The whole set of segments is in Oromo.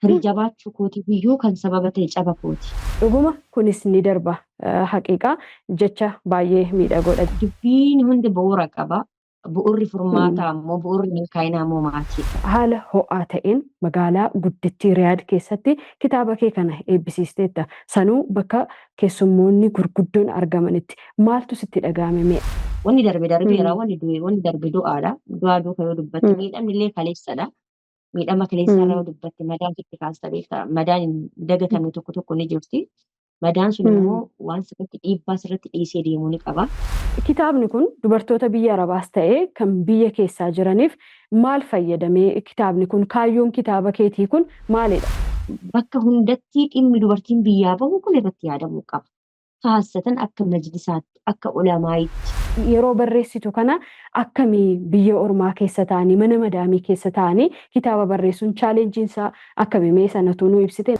Tarii jabaachuu kootiif iyyuu kan sababa ta'e caba kooti. Dhuguma kunis ni darba. Haqiiqaa jecha baay'ee miidhagoodha. Dubbiin hundi bu'uura qaba. Bu'uurri furmaataa immoo bu'uurri milkaa'inaa immoo maatiidha. Haala ho'aa ta'een magaalaa guddittii Riyaad keessatti kitaaba kee kana eebbisiisteetta. Sanuu bakka keessummoonni gurguddoon argamanitti maaltu sitti dhaga'ame mee? Wanni darbe darbeera, wanni du'e wanni darbe du'aadha. Du'aa duuka yoo dubbatte miidhamni illee kaleessadha. Miidhama kaleessaa irraa yoo dubbatte madaan sitti kaasta beektaa. Madaan hin dagatamne tokko tokko ni jirti. Madaan sun immoo waan sirriitti dhiibbaa sirriitti dhiisee deemuu ni qaba. Kitaabni kun dubartoota biyya Arabaas ta'ee kan biyya keessaa jiraniif maal fayyadamee kitaabni kun kaayyoon kitaaba keetii kun maalidha? Bakka hundatti dhimmi dubartiin biyyaa bahu kun irratti yaadamuu qaba. Kaassatan akka majlisaatti, akka ulamaa'itti. Yeroo barreessitu kana akkamii biyya ormaa keessa ta'anii mana madaamii keessa ta'anii kitaaba barreessuun chaalenjiin isaa akkami mee sanatu nu ibsite.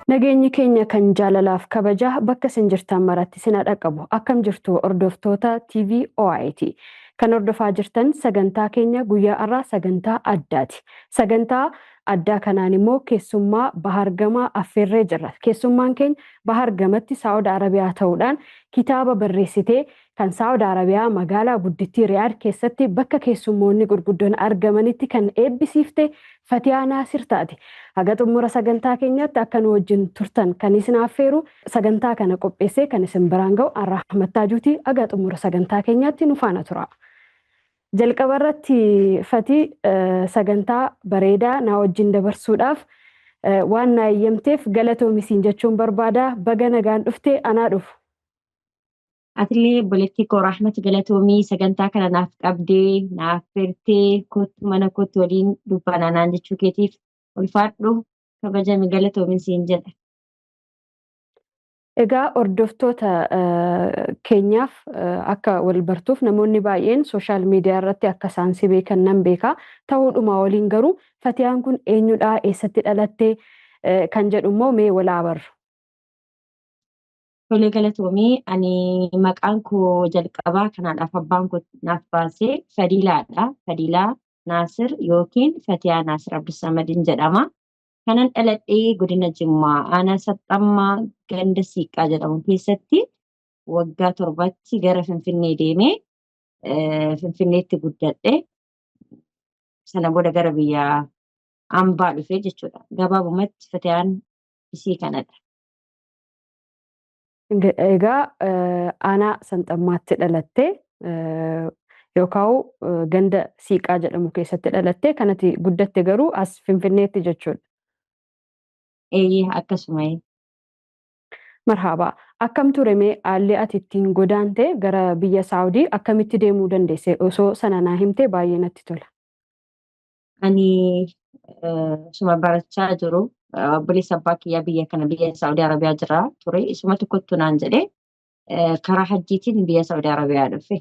Nageenyi keenya kan jaalalaaf kabajaa bakka isin jirtan maratti isin dhaqqabu. Akkam jirtu hordoftoota TV OIT. Kan hordofaa jirtan sagantaa keenya guyyaa har'aa sagantaa addaati. Sagantaa addaa kanaan immoo keessummaa Bahar Gamaa affeerree jirra. Keessummaan keenya Bahar Gamatti Saa'ud Arabiyaa ta'uudhaan kitaaba barreessitee kan Saa'ud Arabiyaa magaalaa guddittii Riyaad keessatti bakka keessummoonni gurguddoon argamanitti kan eebbisiifte Fatiyaa Naasir taate. Haga xumura sagantaa keenyaatti akka nu wajjin turtan kan isin affeeru sagantaa kana qopheessee kan isin biraan ga'u Arrahmat Taajuuti. Haga xumura sagantaa keenyaatti nu faana tura. Jalqaba irratti Fatii sagantaa bareedaa na wajjin dabarsuudhaaf waan na eeyyamteef galatoomi jechuun barbaada. Baga nagaan dhufte anaa dhufu. Atillee obboleettii koo Rahmat galatoomii sagantaa kana naaf qabdee naaf feertee kottu mana kootti waliin dubbanaa naan jechuu keetiif ulfaadhu kabajami galatoomin siin jedha. Egaa hordoftoota keenyaaf akka wal bartuuf namoonni baay'een sooshaal miidiyaa irratti akka isaan si beekan nan beeka. Ta'uudhuma waliin garuu Fatiyaan kun eenyudha? Eessatti dhalatte? Kan jedhu immoo mee wal haa barru. Tolee galatoomii ani maqaan koo jalqabaa kanaadhaaf abbaan koo naaf baasee Fadiilaadha. Fadiilaa Naasir yookiin Fatiyaa Naasir Abdussamadin jedhama. Kanan dhaladhee godina Jimmaa aanaa Saxxammaa ganda Siiqqaa jedhamu keessatti waggaa 7tti gara Finfinnee deemee Finfinneetti guddadhe. Sana booda gara biyya ambaa dhufe jechuudha. Gabaabumatti Fatiyaan isii kanadha. Egaa aanaa Sanxammaatti dhalatte yookaan ganda Siiqaa jedhamu keessatti dhalatte kanatti guddatte garuu as Finfinneetti jechuudha. Eeyyee akkasuma. Marhaabaa. Akkam ture mee haalli ati ittiin godaante gara biyya Saawudii akkamitti deemuu dandeesse? Osoo sana naa himte baay'ee natti tola. Ani isuma barachaa jiru obboleessa abbaa kiyyaa biyya kana biyya Saawudii Arabiyaa jira ture. Isuma tokkottu naan jedhee karaa hajjiitiin biyya Saawudii Arabiyaa dhufe.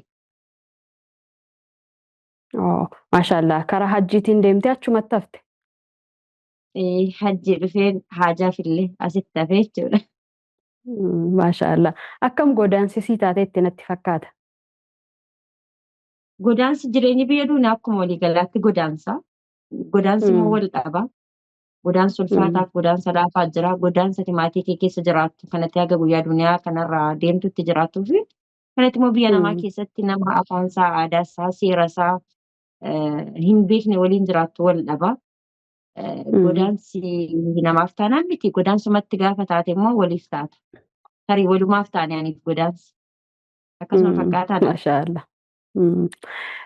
Maashaallah karaa hajjiitiin deemtee achumatti hafte. Hajjii dhufeen haajaaf illee asitti hafe jechuudha. Maashaallah akkam godaansisii taateetti natti fakkaata. Godaansi jireenyi biyya duunaa akkuma waliigalaatti godaansa. Godaansi immoo wal dhaba. Godaansa ulfaataaf godaansa laafaa jira. Godaansa ati maatii kee keessa jiraattu kanatti haga guyyaa duniyaa kanarraa deemtutti jiraattuu fi kanatti immoo biyya namaa keessatti nama afaansaa, aadaasaa, seerasaa hin beekne waliin jiraattu wal dhaba. Godaansi namaaf taanaan miti. Godaansumatti gaafa taate immoo waliif taata. Tarii walumaaf taane aniif godaansi. Akkasuma fakkaataadha. Maashaallah.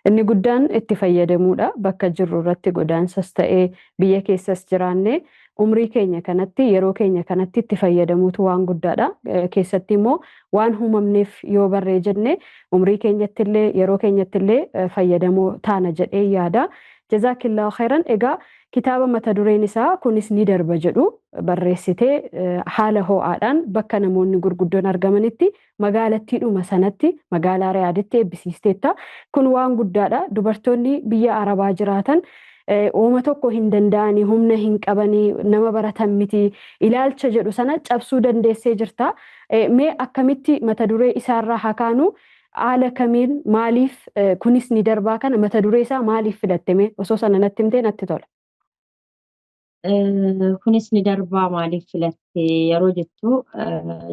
Inni guddaan itti fayyadamuudha. Bakka jirru irratti godaansas ta'ee biyya keessas jiraannee umrii keenya kanatti yeroo keenya kanatti itti fayyadamuutu waan guddaadha. Keessatti immoo waan uumamneef yoo barree jenne umrii keenyatti illee yeroo keenyatti illee fayyadamoo taana jedhee yaada. Jazaakillaahu khayran. Egaa kitaaba mata dureen isaa kunis ni darba jedhu barreessitee haala ho'aadhaan bakka namoonni gurguddoon argamanitti magaalattiidhuma sanatti magaalaa Riyaaditti eebbisiisteetta. Kun waan guddaadha. Dubartoonni biyya Arabaa jiraatan ooma tokko hin danda'anii, humna hin qabanii, nama baratan miti ilaalcha jedhu sana cabsuu dandeessee jirta. Mee akkamitti mata duree isaarraa haa kaanu, haala kamiin, maaliif kunis ni darbaa kana mata duree isaa maaliif filatte? Mee osoo sana natti himtee natti tola. Kunis ni darbaa maaliif filatte yeroo jettu,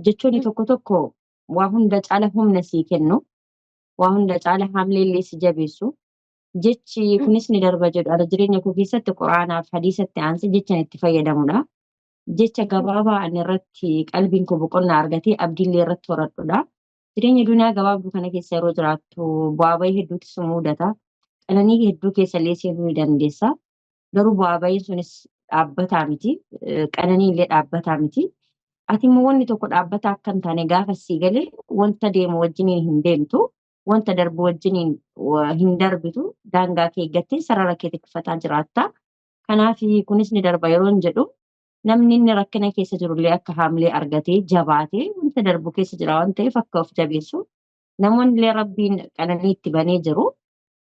jechoonni tokko tokko waa hunda caala humna sii kennu, waa hunda caala haamlee illee si jabeessu. Jechi kunis ni darba jedhu ala jireenya koo keessatti quraanaaf hadiisatti aansee jechan itti fayyadamudha. Jecha gabaabaa ani irratti qalbiin koo boqonnaa argatee abdiillee irratti horadhudha. Jireenya duniyaa gabaabduu kana keessa yeroo jiraattu bu'aa bahii hedduutu si mudata. Qananii hedduu keessa illee seenuu ni dandeessa. Garuu bu'aa bahiin sunis dhaabbataa miti. Qananii illee dhaabbataa miti. Ati immoo wanni tokko dhaabbataa akka hin taane gaafa sii galee wanta deemu wajjiniin hin deemtu. Wanta darbu wajjiniin hin darbitu. Daangaa kee eeggattee sarara kee tikfataa jiraatta. Kanaaf kunis ni darba yeroo hin jedhu, namni inni rakkina keessa jirullee akka haamlee argatee jabaatee wanta darbu keessa jira waan ta'eef akka of jabeessu. Namoonni illee Rabbiin qananii itti banee jiru.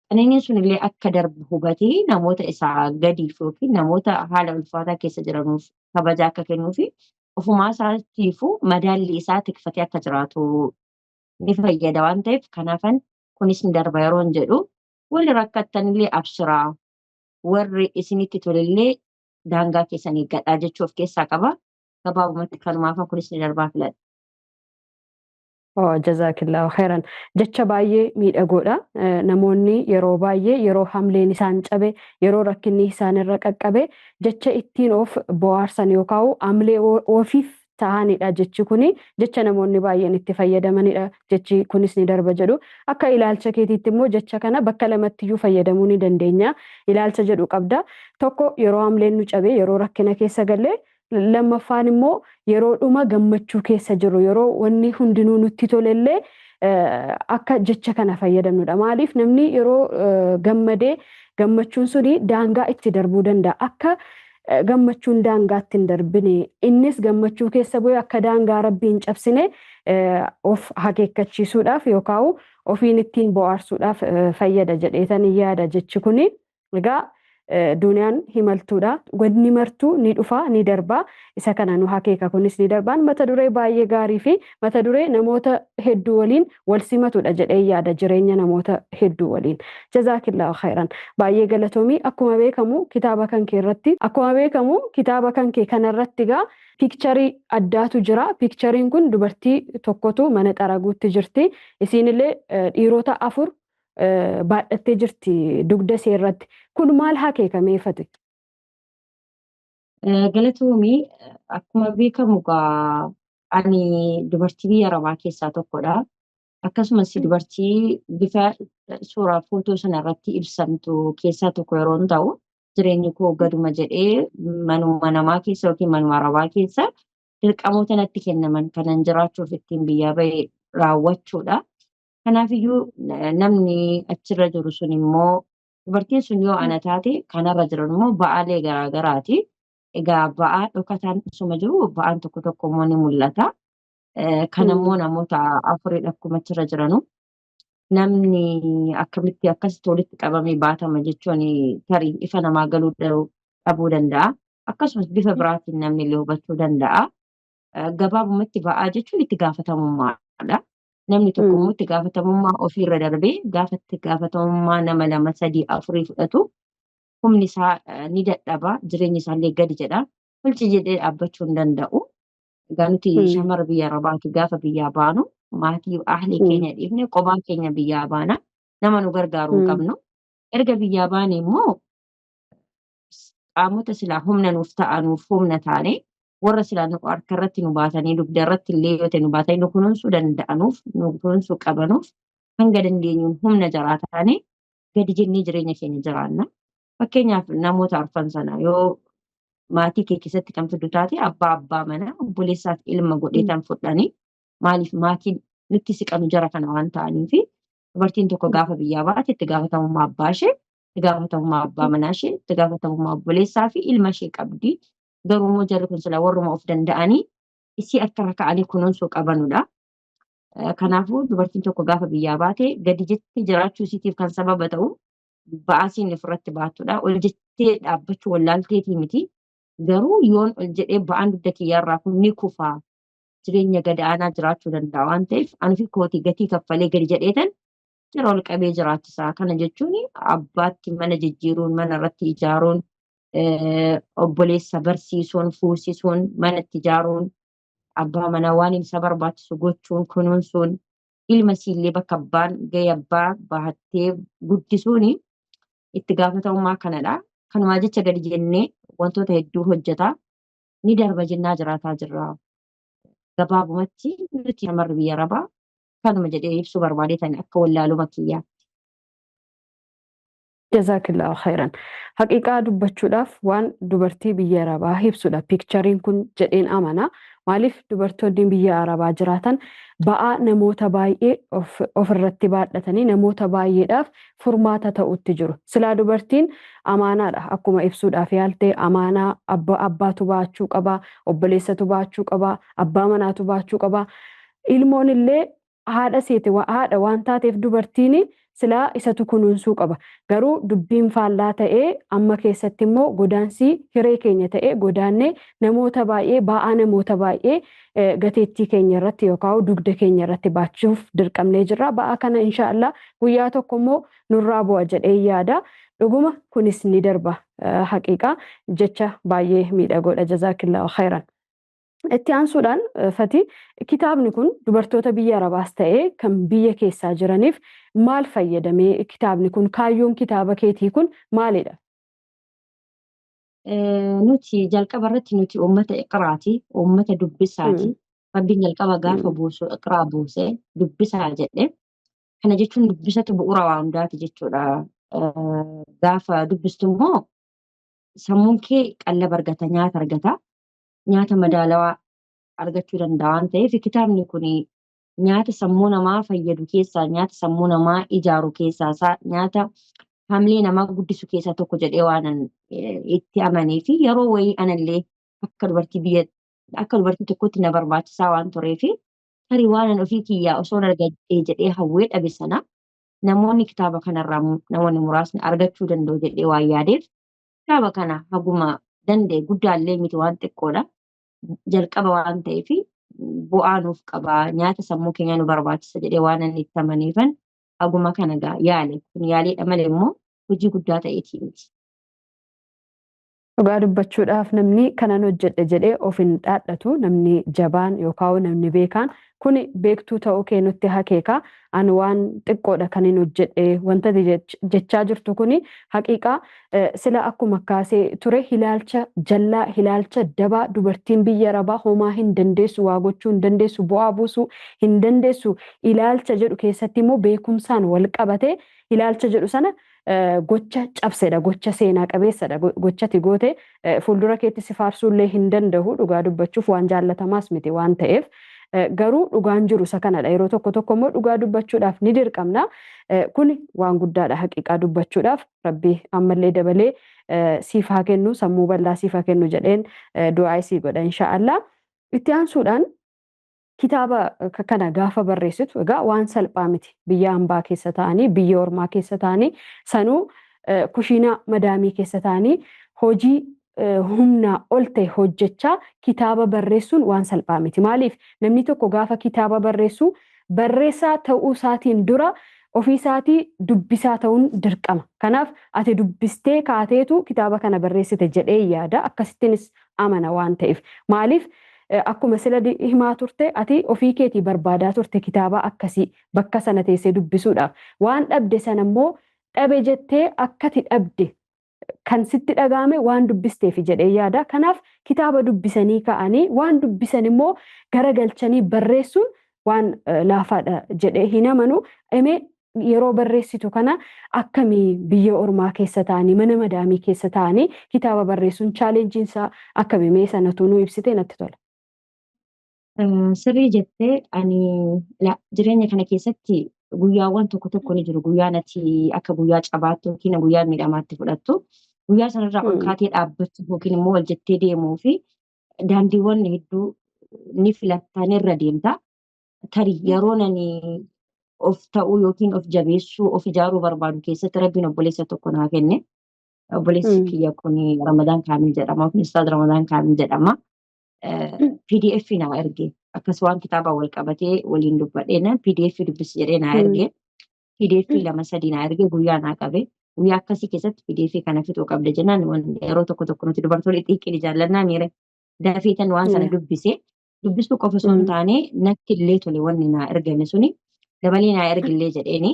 Qananiin sun illee akka darbu hubatee namoota isaa gadiif yookiin namoota haala ulfaataa keessa jiranuuf kabaja akka kennuu fi ofumaa isaatiifuu madaalli isaa tikfatee akka jiraatu ni fayyada waan ta'eef, kanaafan kunis ni darba yeroo hin jedhu, warri rakkattanillee abshiraa, warri isinitti tolellee daangaa keessan eeggadhaa jechuu of keessaa qaba. Gabaabumatti kanumaafan kunis ni darbaa filadha. Jazaakillaahu khairan. Jecha baay'ee miidhagoodha. Namoonni yeroo baay'ee yeroo hamleen isaan cabe, yeroo rakkinni isaan irra qaqqabe jecha ittiin of bohaarsan yookaan hamlee ofiif ta'anidha jechi kuni. Jecha namoonni baay'een itti fayyadamanidha. Jechi kunis ni darba jedhu. Akka ilaalcha keetiitti immoo jecha kana bakka lamattiyyuu fayyadamuu ni dandeenya. Ilaalcha jedhu qabda. Tokko yeroo hamleen nu cabe, yeroo rakkina keessa galle, lammaffaan immoo yeroo dhuma gammachuu keessa jiru, yeroo wanni hundinuu nutti tolellee akka jecha kana fayyadamnudha. Maaliif namni yeroo gammadee gammachuun suni daangaa itti darbuu danda'a. Akka gammachuun daangaatti hin darbine, innis gammachuu keessa bu'ee akka daangaa Rabbii hin cabsine of akeekkachiisuudhaaf yookaan ofiin ittiin bohaarsuudhaaf fayyada jedheetanii yaada jechi kuni. Egaa duniyaan himaltuudha. Wanni martuu ni dhufa, ni darba. Isa kana nu akeeka kunis ni darbaan mata duree baay'ee gaarii fi mata duree namoota hedduu waliin wal simatudha jedhee yaada, jireenya namoota hedduu waliin. Jazaakillaahu khairan. Baay'ee galatoomii. Akkuma beekamu kitaaba kan kee irratti, akkuma beekamu kitaaba kan kee kanarratti egaa piikcharii addaatu jira. Piikchariin kun dubartii tokkotu mana xaraguutti jirti. Isiinillee dhiirota 4 baadhattee jirti dugda ishee irratti. Kun maal akeekameeffate? Galatoomii. Akkuma beekamu egaa ani dubartii biyya Arabaa keessaa tokkodha. Akkasumas dubartii bifa suuraa footoo sana irratti ibsamtu keessaa tokko yeroo ta'u, jireenyi koo gaduma jedhee manuma namaa keessa yookiin manuma Arabaa keessa dirqamoota natti kennaman kanan jiraachuuf ittiin biyyaa bahe raawwachuudha. Kanaafiyyuu namni achirra jiru sun immoo, dubartiin sun yoo ana taate, kanarra jiran immoo ba'aalee garaagaraati. Egaa ba'aa dhokataan osuma jiru ba'aan tokko tokko immoo ni mul'ata. Kanammoo namoota afuridha akkuma achirra jiranu. Namni akkamitti akkasitti walitti qabamee baatama jechuun tarii ifa namaa galuu dhabuu danda'a. Akkasumas bifa biraatiin namni illee hubachuu danda'a. Gabaabumatti ba'aa jechuun itti gaafatamummaadha. Namni tokko immoo itti gaafatamummaa ofiirra darbee gaafa itti gaafatamummaa nama 2, 3, 4 fudhatu humni isaa ni dadhaba, jireenyi isaallee gadi jedha. Holci jedhee dhaabbachuu hin danda'u. Egaa nuti shamara biyya Arabaati gaafa biyyaa baanu maatii ahlii keenya dhiifne qophaa keenya biyyaa baana. Nama nu gargaaru hin qabnu. Erga biyyaa baane immoo qaamota silaa humna nuuf ta'anuuf humna taane, warra silaa nu harka irratti nu baatanii, dugda irratti illee yoo ta'e nu baatanii nu kunuunsuu danda'anuuf, nu kunuunsuu qabanuuf hanga dandeenyuun humna jaraa taane gadi jennee jireenya keenya jiraanna. Fakkeenyaaf namoota arfan sana yoo maatii kee keessatti kan fiddu taate, abbaa manaa, obboleessaaf ilma godhee tan fudhanii, maaliif maatiin nutti siqanu jara kana waan ta'aniif, dubartiin tokko gaafa biyyaa baate itti gaafatamummaa abbaa ishee, Itti gaafatamummaa abbaa manaa ishee, itti gaafatamummaa obboleessaa fi ilma ishee qabdi. Garuu immoo jarri kun sila warruma of danda'anii isii akka irra ka'anii kunuunsuu qabanudha. Kanaafuu dubartiin tokko gaafa biyyaa baate gadi jettee jiraachuu isiitiif kan sababa ta'u ba'aasiin ofirratti baattudha. Ol jettee dhaabbachuu wallaalteetii miti. Garuu yoon ol jedhee ba'aan dugda kiyyaarraa kun ni kufaa. Jireenya gad aanaa jiraachuu danda'a waan ta'eef ani fi kootii gatii kaffalee gadi jedheetan jara ol qabee jiraachisaa. Kana jechuun abbaatti mana jijjiiruun, mana irratti ijaaruun, obboleessa barsiisuun, fuusisuun, mana itti ijaaruun, abbaa manaa waan isa barbaachisu gochuun, kunuunsuun, ilma isiillee bakka abbaan gahee abbaa bahattee guddisuun itti gaafatamummaa kanadha. Kanumaa jecha gadi jennee wantoota hedduu hojjetaa ni darba jennaa jiraataa jirra. Gabaabumatti nuti shamarri biyya Arabaa kanuma jedhee ibsuu barbaadeetan akka wallaaluma kiyyaa. Jazaakillaahu khayran. Haqiiqaa dubbachuudhaaf waan dubartii biyya Arabaa ibsudha. Piikchariin kun jedheen amana. Maaliif dubartoonni biyya Arabaa jiraatan ba'aa namoota baay'ee ofirratti baadhatanii namoota baay'eedhaaf furmaata ta'utti jiru. Silaa dubartiin amaanaadha. Akkuma ibsuudhaaf yaalte amaanaa abbaatu baachuu qaba, obboleessatu baachuu qaba, abbaa manaatu baachuu qaba. Ilmoon illee haadha seete haadha waan taateef dubartiin silaa isatu kunuunsuu qaba. Garuu dubbiin faallaa ta'ee amma keessatti immoo godaansi hiree keenya ta'ee godaannee namoota baay'ee ba'aa namoota baay'ee gateettii keenya irratti yookaan dugda keenya irratti baachuuf dirqamnee jirra. Ba'aa kana inshaallah guyyaa tokko immoo nurraa bu'a jedhee yaada. Dhuguma kunis ni darba. Haqiiqaa jecha baay'ee miidhagoodha. Jazaakillaahu khayran. Itti aansuudhaan Fati, kitaabni kun dubartoota biyya Arabaas ta'ee kan biyya keessaa jiraniif maal fayyadamee kitaabni kun kaayyoon kitaaba keetii kun maalidha? Nuti jalqaba irratti nuti uummata iqraati, uummata dubbisaati. Rabbiin jalqaba gaafa buusu iqraa buusee dubbisaa jedhe. Kana jechuun dubbisatu bu'uura waa hundaati jechuudha. Gaafa dubbistu immoo sammuun kee qallaba argata, nyaata argata. Nyaata madaalawaa argachuu danda'a waan ta'eef kitaabni kun nyaata sammuu namaa fayyadu keessaa, nyaata sammuu namaa ijaaru keessaa, nyaata hamilee namaa guddisu keessaa tokko jedhee waan itti amanee fi yeroo wayii anallee akka dubartii biyya akka dubartii tokkotti na barbaachisaa waan tureef tarii waan an ofii kiyyaa osoo argadhee jedhee hawwee dhabe sana namoonni kitaaba kanarraa namoonni muraasni argachuu danda'u jedhee waan yaadeef kitaaba kana haguma danda'e guddaallee miti waan xiqqoodha. Jalqaba waan ta'eef bu'aa nuuf qaba nyaata sammuu keenya nu barbaachisa jedhee waan inni itti amaneefan haguma kana yaale kun yaaleedha malee immoo hojii guddaa ta'eetii miti. Dhugaa dubbachuudhaaf namni kanan hojjedhe jedhee of hin dhaadhatu namni jabaan yookaan namni beekaan kuni beektuu ta'uu kee nutti hakeeka. Ani waan xiqqoodha kan hin hojjedhe wanta jechaa jirtu kuni haqiiqaa sila akkuma kaasee ture ilaalcha jallaa ilaalcha dabaa dubartiin biyya Arabaa homaa hin dandeessu waa gochuu hin dandeessu bu'aa buusuu hin dandeessu ilaalcha jedhu keessatti immoo beekumsaan wal qabate ilaalcha jedhu sana gocha cabsedha gocha seenaa qabeessadha gochati goote fuuldura keetti si faarsuullee hin danda'u dhugaa dubbachuuf waan jaallatamaas miti waan ta'eef garuu dhugaan jiru isa kanadha yeroo tokko tokko immoo dhugaa dubbachuudhaaf ni dirqamna kun waan guddaadha haqiiqaa dubbachuudhaaf rabbi ammallee dabalee siif haa kennu sammuu bal'aa siif haa kennu jedheen du'aa isii godha insha'Allah. Itti aansuudhaan kitaaba kana gaafa barreessitu egaa waan salphaa miti biyya hambaa keessa ta'anii biyya ormaa keessa ta'anii sanuu kushiinaa madaamii keessa ta'anii hojii humnaa ol ta'e hojjechaa kitaaba barreessuun waan salphaa miti. Maaliif namni tokko gaafa kitaaba barreessu barreessaa ta'uu isaatiin dura ofii isaatii dubbisaa ta'uun dirqama. Kanaaf ati dubbistee kaateetu kitaaba kana barreessite jedhee yaada akkasittiinis amana waan ta'eef. Maaliif akkuma sila himaa turte ati ofii keetii barbaadaa turte kitaaba akkasii bakka sana teessee dubbisuudhaaf waan dhabde sana immoo dhabe jettee akkati dhabde kan sitti dhagahame waan dubbisteef jedhee yaada. Kanaaf kitaaba dubbisanii ka'anii waan dubbisan immoo garagalchanii barreessuun waan laafaadha jedhee hin amanu. Emee yeroo barreessitu kana akkamii biyya ormaa keessa ta'anii mana madaamii keessa ta'anii kitaaba barreessuun chaalenjiin isaa akkamii mee sanatu nuu ibsite natti tola. Sirrii jettee ani jireenya kana keessatti Guyyaawwan tokko tokko ni jiru. Guyyaan ati akka guyyaa cabaatti yookiin guyyaa miidhamaatti fudhattu. Guyyaa sanarraa ol kaatee dhaabbachuu yookiin immoo wal jettee deemuu fi daandiiwwan hedduu ni filattaa ni irra deemta. Tarii yeroo nani of ta'uu yookiin of jabeessuu of ijaaruu barbaadu keessatti Rabbiin obboleessa tokko naa kenne. Obboleessi kiyya kun Ramadaan Kaamil jedhama yookiin Ustaaz Ramadaan Kaamil jedhama. PDF naa erge. Akkas waan kitaaba wal qabatee waliin dubbadhee PDF dubbisi jedhee naa erge. PDF 2 3 naa erge, guyyaa naa qabe. Guyyaa akkasii keessatti PDF kana fixuu qabda jennaan, yeroo tokko tokko nuti dubartoonni xiiqiin jaallannaa miire. Dafeetan waan sana dubbise. Dubbisuu qofa osoo hin taane natti illee tole wanni naa ergame suni, dabalee naa ergillee jedheeni.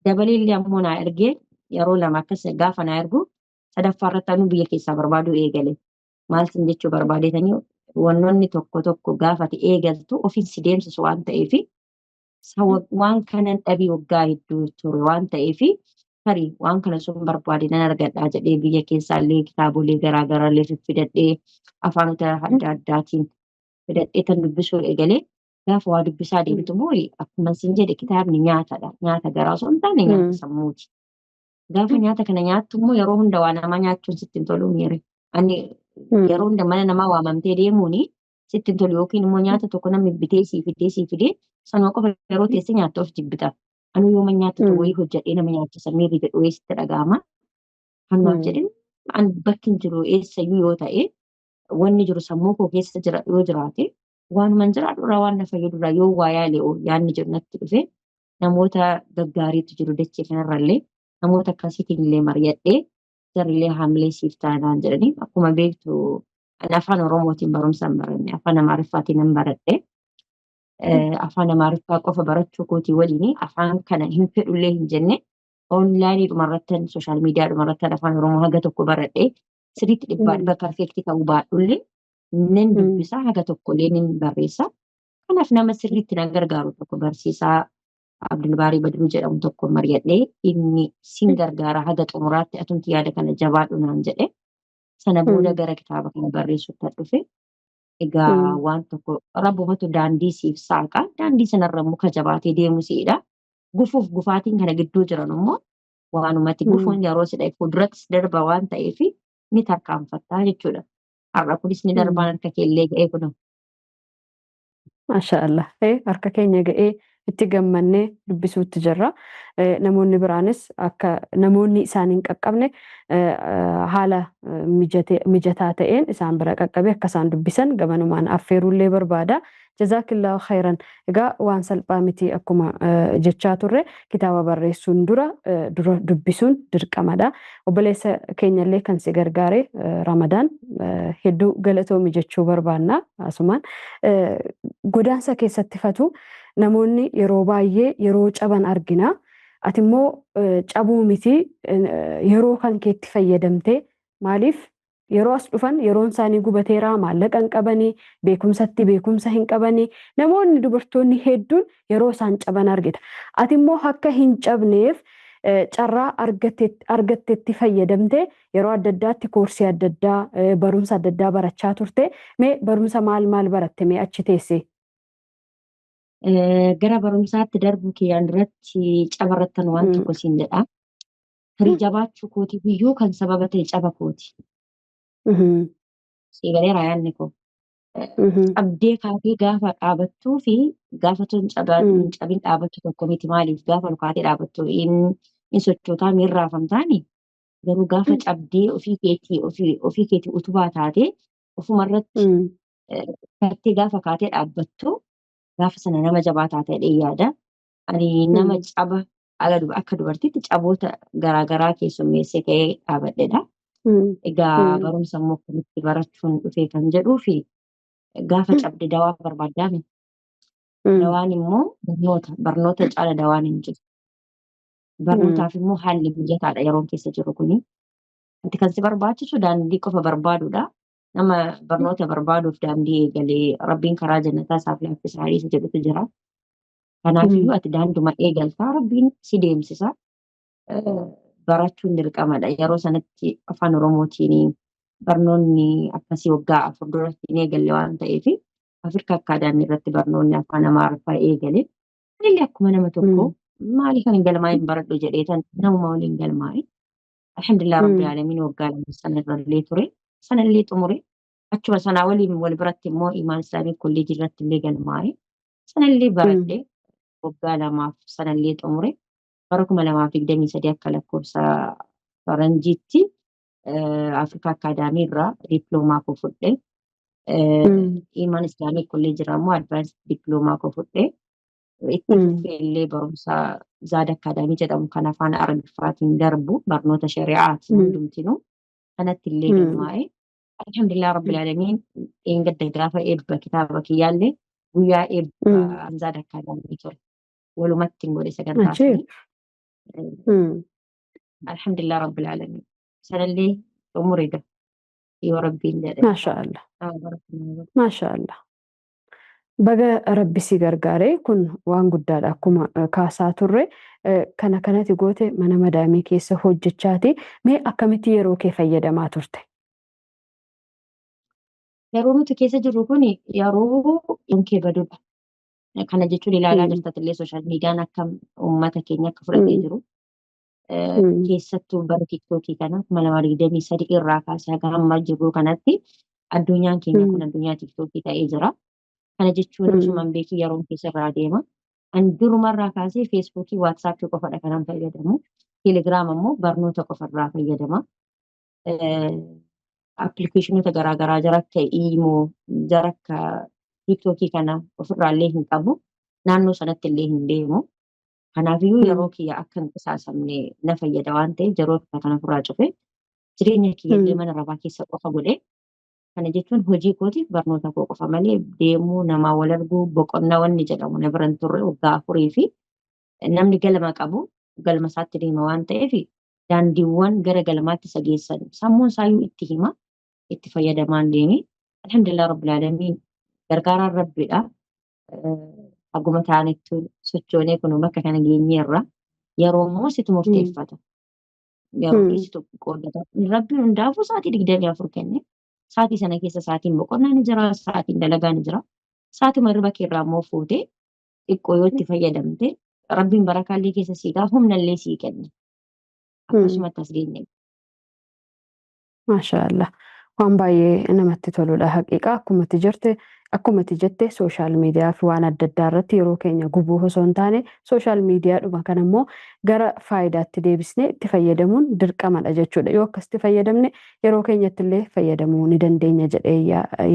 Dabalee illee ammoo naa ergee, yeroo lama akkas gaafa naa ergu, sadaffaa irratti anuu biyya keessaa barbaaduu eegale. Maal sin jechuu barbaadeetanii, wannoonni tokko tokko gaafa ati eegaltu ofiin si deemsisu waan ta'eef, waan kanan dhabii waggaa hedduu ture waan ta'eef, tarii waan kana sun barbaade nan argadhaa jedhee biyya keessaallee kitaabolee garaagaraallee fiffidadhee, afaanota adda addaatiin fidadhee tan dubbisuu eegalee. Gaafa waa dubbisaa deemtu immoo, akkuma sin jedhe, kitaabni nyaatadha. Nyaata garaa osoo hin taane nyaata sammuuti. Gaafa nyaata kana nyaattu immoo yeroo hunda waa namaa nyaachuun sitti hin tolu miire. Ani yeroo hunda mana namaa waamamtee deemuuni sitti hin tolu, yookiin immoo nyaata tokko namni bitee sii fidee sii fidee sanuma qofa yeroo teessee nyaattu of jibbita. Anu yooma nyaata tokko wayii hojjedhee nama nyaachisa miirri jedhu wayii sitti dhaga'ama. Kanumaaf jedhin an bakki hin jiru eessayyuu yoo ta'e, wanni jiru sammuu koo keessa jira yoo jiraate, waanuman jiraadhurraa waan na fayyadurraa yoo waa yaale yaadni jedhu natti dhufe, namoota gaggaariitu jiru dachee kanarrallee, namoota akkasiitiin illee mari'adhee, jarrillee haamilee siif taanaan jedhanii. Akkuma beektu ani afaan Oromootiin barumsa hin baranne, afaan Amaariffaatiin nan baradhe. Afaan Amaariffaa qofa barachuu kootii waliin afaan kana hin fedhullee hin jenne, online dhumarrattan, social media dhumarrattan afaan Oromoo haga tokko baradhe. Sirriitti dhibbaa dhibba perfect ta'uu baadhullee nan dubbisa, haga tokkollee nan barreessa. Kanaaf nama sirriitti na gargaaru tokko, barsiisaa Abdulbaarii Badruu jedhamu tokko mari'adhee, inni sin gargaara, haga xumuraatti atumti yaada kana jabaadhu naan jedhe. Sana booda gara kitaaba kana barreessuutti dhufe. Egaa waan tokko rabbumatu daandii siif saaqa. Daandii sanarra muka jabaatee deemu siidha. Gufuuf gufaatiin kana gidduu jiran immoo waanumatti gufuun yeroo si dhahe fuuldurattis darba waan ta'eef ni tarkaanfattaa jechuudha. Har'a kunis ni darbaan harka keellee ga'ee kun. Maasha Allah. Harka keenya ga'ee itti gammannee dubbisuutti jirra. Namoonni biraanis akka namoonni isaan hin qaqqabne haala mijataa ta'een isaan bira qaqqabe akka isaan dubbisan gamanumaan affeeruullee barbaada. Jazaakillaahu khayran. Egaa waan salphaa miti, akkuma jechaa turre kitaaba barreessuun dura dura dubbisuun dirqamadha. Obboleessa keenyallee kan si gargaare Ramadaan hedduu galatoomi jechuu barbaanna asumaan. Godaansa keessatti fatu namoonni yeroo baay'ee yeroo caban argina. Ati immoo cabuu miti, yeroo kan keetti fayyadamtee, maaliif yeroo as dhufan yeroon isaanii gubateera, maallaqa hin qabanii, beekumsatti beekumsa hin qabanii, namoonni dubartoonni hedduun yeroo isaan caban argita. Ati immoo akka hin cabneef carraa argattetti fayyadamtee yeroo adda addaatti koorsii adda addaa, barumsa adda addaa barachaa turte. Mee barumsa maal maal baratte mee achi teessee? Gara barumsaatti darbuu kiyyaan duratti cabarrattan waan tokko siin jedha. Firii jabaachuu kootiif iyyuu kan sababa ta'e caba kooti. Sii galeera yaadni koo. Cabdee kaatee gaafa dhaabattuu fi gaafa tun hin cabin dhaabattu tokko miti. Maaliif, gaafa ol kaatee dhaabattu hin sochootaa, miirraa raafamtaani. Garuu gaafa cabdee ofii keetii utubaa taatee ofumarratti kattee gaafa kaatee dhaabbattu, gaafa sana nama jabaa taatee yaada. Ani nama caba akka dubartiitti caboota garaagaraa keessummeessee ka'ee dhaabadhedha. Egaa barumsa immoo akkamitti barachuun dhufee kan jedhuu fi gaafa cabde dawaa barbaaddaami. Dawaan immoo barnoota, barnoota caala dawaan hin jiru. Barnootaaf immoo haalli mijataadha yeroon keessa jiru kuni. Wanti kan si barbaachisu daandii qofa barbaaduudha. Nama barnoota barbaaduuf daandii eegalee Rabbiin karaa jannataa isaaf laaffisa hadiisa jedhutu jira. Kanaafiyyuu ati daanduma eegaltaa, Rabbiin si deemsisa. Barachuun dirqamadha. Yeroo sanatti afaan Oromootiin barnoonni akkasii waggaa 4 duratti hin eegalle waan ta'eef, Afrikaa Academy irratti barnoonni afaan Amaariffaa eegale. Anillee akkuma nama tokko Maaliif ani galmaa'ee hin baradhu jedheetan namuma waliin galmaa'e. Alhamdulillah Rabbil Aalamiin waggaa 2 sana irrallee ture. Sanallee xumure. Achuma sanaa waliin wal biratti immoo Imaan Islaamii kolleejii irratti illee galmaa'e. Sanallee baradhe. Waggaa 2f sanallee xumure. Bara 2023 akka lakkoofsa faranjiitti Afrikaa Akaadaamii irraa diiploomaa koo fudhe. Imaan Islaamii kolleejii irraa immoo advaansii diiploomaa koo fudhe. Itti fufee illee barumsa Zaad Akaadaamii jedhamu kan afaan Arabiffaatiin darbu barnoota shari'aati hundumtinuu kanatti illee galmaa'e. Alhamdulillah Rabbil Aalamiin dheengadda gaafa eebba kitaaba kiyyaallee guyyaa eebba Zaad Akaadaamii ture. Walumatti hin godhe sagantaa Ajiib. sanii. Alhamdulillah Rabbil Aalamiin. Sanallee xumure gaa yoo Rabbiin jedhe. Maasha Allah. Maasha Allah. Baga Rabbi si gargaare, kun waan guddaadha. Akkuma kaasaa turre kana kanati goote mana madaamii keessa hojjechaati. Mee akkamitti yeroo kee fayyadamaa turte? Yeroo nuti keessa jirru kun yeroo kee badudha. Kana jechuun ilaalaa jirtatillee sooshaal miidiyaan akka uummata keenya akka fudhatee jiru. Keessattuu bara tiktookii kana 2023 irraa kaasee haga amma jirru kanatti addunyaan keenya kun addunyaa tiktookii ta'ee jira. Kana jechuun osuma hin beekin yeroon keessa irraa deema. Ani durumarraa kaasee feesbuukii, waatsaappii qofadha kanan fayyadamu. Teelegiraam ammoo barnoota qofarraa fayyadama. Appilikeeshinoota garaagaraa jara akka iimoo, jara akka tiiktookii kana ofirraallee hin qabu. Naannoo sanatti illee hin deemu. Kanaafiyyuu yeroo kiyya akka hin qisaasamne na fayyada waan ta'eef yeroo kana ofirraa cufe jireenya kiyya illee mana rabaa keessa qofa godhe. Kana jechuun hojii kootiif barnoota koo qofa malee deemuu, namaa wal arguu, boqonnaa wanni jedhamu na bira hin turre waggaa 4 fi namni galma qabu galma isaatti deema waan ta'eef daandiiwwan gara galmaatti isa geessan sammuun isaayyuu itti hima itti fayyadamaan deeme. Alhamdulillah Rabbil Aalamiin gargaaraan Rabbiidha. Haguma ta'anittu sochoonee kun bakka kana geenyeerra. Yeroo immoo situ murteeffata. Yeroo keessattuu qooddata. Rabbiin hundaafuu sa'aatii 24 kenne. Sa'aatii sana keessa sa'aatiin boqonnaa ni jira, sa'aatiin dalagaa ni jira. Sa'aatuma hirriba keerraa immoo fuutee xiqqoo yoo itti fayyadamte Rabbiin barakaallee keessa sii kaa humnallee sii kenne. Akkasumatti as geenye. Maasha Allah. Waan baay'ee namatti toludha. Haqiiqaa akkuma ati jette sooshaal miidiyaa fi waan adda addaa irratti yeroo keenya gubuu osoo hin taane sooshaal miidiyaadhuma kana immoo gara faayidaatti deebisnee itti fayyadamuun dirqamadha jechuudha. Yoo akkasitti fayyadamne yeroo keenyatti illee fayyadamuu ni dandeenya jedhee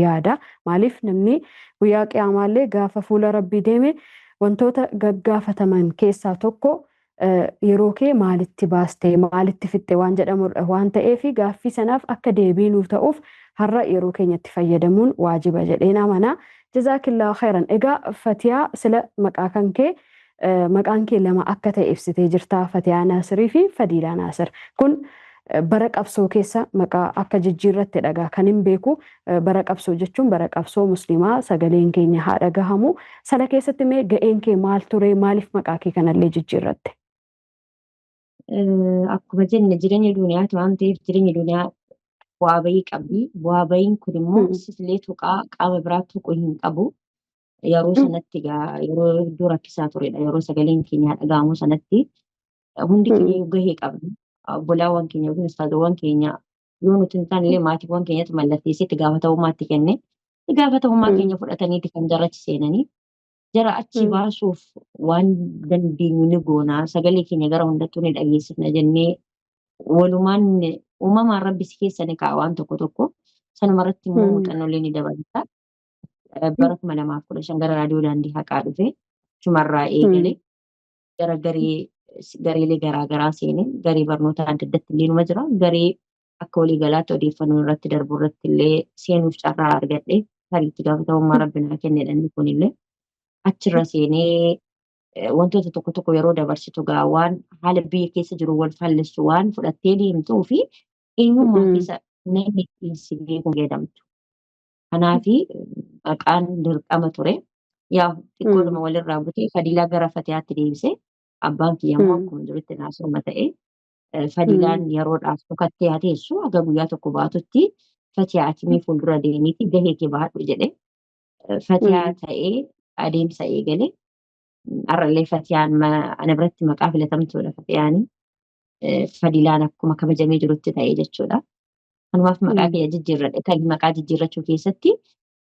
yaada. Maaliif namni guyyaa qiyamaallee gaafa fuula Rabbii deeme wantoota gaggaafataman keessaa tokko yeroo kee maalitti baastee, maalitti fixxe waan jedhamudha waan ta'eef gaaffii sanaaf akka deebii nuuf ta'uuf har'a yeroo keenyatti fayyadamuun waajiba jedheen amanaa. Jazaakillaahu khairan. Egaa Fatiyaa, sila maqaa kan kee maqaan kee lama akka ta'e ibsitee jirta, Fatiyaa Naasirii fi Fadiilaa Naasir. Kun bara qabsoo keessa maqaa akka jijjiirratte dhagaa kan hin beeku. Bara qabsoo jechuun bara qabsoo musliimaa sagaleen keenya haa dhagahamu. Sana keessatti mee ga'een kee maal ture? Maaliif maqaa kee kanallee jijjiirratte? Akkuma jenne jireenya duniyaati waan ta'eef jireenya duniyaa bu'aa bayii qabdi. Bu'aa bayiin kun immoo siflee tuqaa qaama biraa tuquu hin qabu. Yeroo sanatti egaa yeroo hedduu rakkisaa turedha. Yeroo sagaleen keenya dhaga'amu sanatti hundi keenya gahee qabna. Obbolaawwan keenya yookiin ustaazawwan keenya yoo nuti hin taane illee maatiiwwan keenyatti mallatteessee itti gaafatamummaa itti kenne. Itti gaafatamummaa keenya fudhataniiti kan jara achi seenanii. Jara achi baasuuf waan dandeenyu ni goona. Sagalee keenya gara hundattuu ni dhageessifna jennee walumaan uumamaan Rabbi si keessa ni kaa'a waan tokko tokko. Sanuma irratti immoo muuxannoolee ni dabalata. Bara 2015 gara raadiyoo daandii haqaa dhufe. Achumarraa eegale gara gareelee garaa garaa seene, garee barnoota adda addaatti illee numa jira. Garee akka waliigalaatti odeeffannoo irratti darbu irratti illee seenuuf carraa argadhe. Tarii itti gaafatamummaa Rabbi naa kennedha inni kunillee. Achirra seenee wantoota tokko tokko yeroo dabarsitu gaa waan haala biyya keessa jiru wal faallessu waan fudhattee deemtuu fi eenyummaa keessa namni ittiin si beeku fayyadamtu. Kanaafi maqaan dirqama ture. Yaa xiqqoodhuma walirraa butee Fadiilaa gara Fatiyaatti deebise. Abbaan kiyya immoo akkuma jirutti naasuma ta'e. Fadiilaan yeroodhaaf dhokattee haa teessu, haga guyyaa tokko baatutti Fatiyaa ati mee fuuldura deemiiti gahee kee baadhu jedhe. Fatiyaa ta'ee adeemsa eegale. Har'allee Fatiyaan ana biratti maqaa filatamtuudha Fatiyaani. Fadilaan akkuma kabajamee jirutti ta'ee jechuudha. Kanumaaf maqaa kiyya jijjiirradhe. Kan maqaa jijjiirrachuu keessatti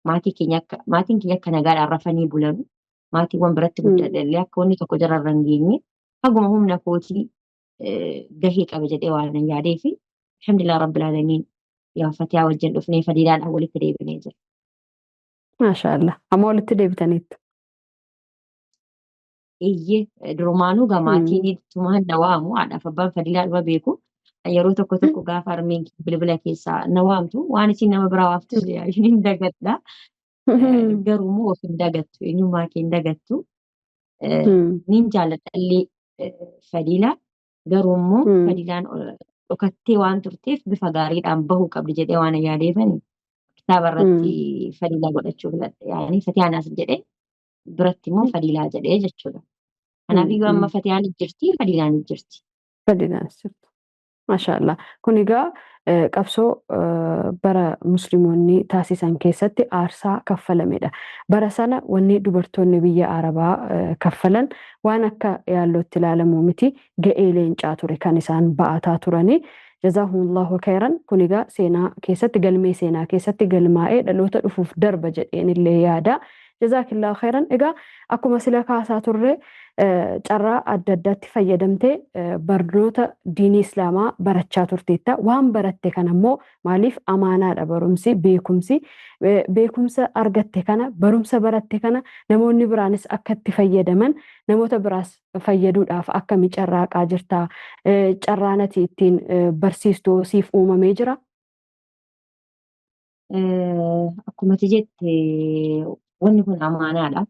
maatii keenya akka maatiin kiyya akka nagaadhaan rafanii bulanu maatiiwwan biratti guddadhe illee akka wanni tokko jararra hin geenye haguma humna kootii gahee qaba jedhee waan nan yaadee fi alhamdulillah rabbil aalamiin yaa Fatiyaa wajjin dhufnee Fadilaadhaan walitti deebinee jira. Maashaallah. Amma walitti deebitaniittu. Eeyyee, durumaanuu gaa maatiin tumaan na waamu, haadhaaf abbaan Fadilaa dhuma beeku. Yeroo tokko tokko gaafa harmeen bilbila keessaa na waamtu waan isin nama biraa waamtu hin dagadha. Garuu immoo of hin dagattu, eenyummaa kee hin dagattu. Nin jaalladhallee Fadilaa, garuu immoo Fadilaan dhokattee waan turteef bifa gaariidhaan bahuu qabdi jedhee waan yaadeefani kitaaba irratti Fadilaa godhachuu filadhe. Yaani Fatiyaanaas jedhee biratti immoo Fadilaa jedhee jechuudha. Kanaafiyyuu amma Fatiyaan jirti, Fadilaan jirti. Fadilaan jirti. Maashaallah. Kun egaa qabsoo bara musliimoonni taasisan keessatti aarsaa kaffalamedha. Bara sana wanni dubartoonni biyya Arabaa kaffalan waan akka yaallootti ilaalamu miti, ga'ee leencaa ture kan isaan ba'ataa turanii. Jazaahumullahu khairan. Kun egaa seenaa keessatti, galmee seenaa keessatti galmaa'ee dhaloota dhufuuf darba jedheen illee yaada. Jazaakillahu khairan. Egaa akkuma sila kaasaa turre carraa adda addaatti fayyadamtee barnoota diinii islaamaa barachaa turteetta. Waan baratte kana immoo maaliif amaanaadha barumsi, beekumsi. Beekumsa argatte kana, barumsa baratte kana namoonni biraanis akka itti fayyadaman, namoota biraas fayyaduudhaaf akkami carraaqaa jirta? Carraan ati ittiin barsiistu siif uumamee jira? Akkuma ati jette wanni kun amaanaadha.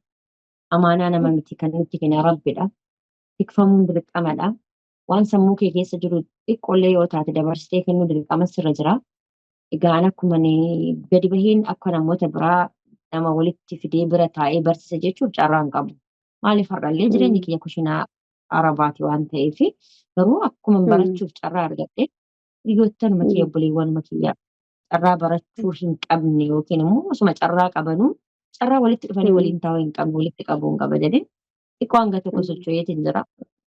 Amaanaa nama miti, kan nutti kenne Rabbidha. Tikfamuun dirqamadha. Waan sammuu kee keessa jiru xiqqoollee yoo taate dabarsitee kennuu dirqama sirra jira. Egaa an akkuma gadi baheen akka namoota biraa nama walitti fidee bira taa'ee barsiisa jechuuf carraa hin qabu. Maaliif har'allee jireenyi kiyya kushinaa Arabaati waan ta'eef, garuu akkuma barachuuf carraa argadhe hiriyoottanuma kiyya, obboleewwanuma kiyya carraa barachuu hin qabne yookiin immoo osuma carraa qabanuu carraa walitti dhufanii waliin taa'uu hin qabne walitti qabuu hin qaba jedhee xiqqoo hanga tokko socho'eetiin jira.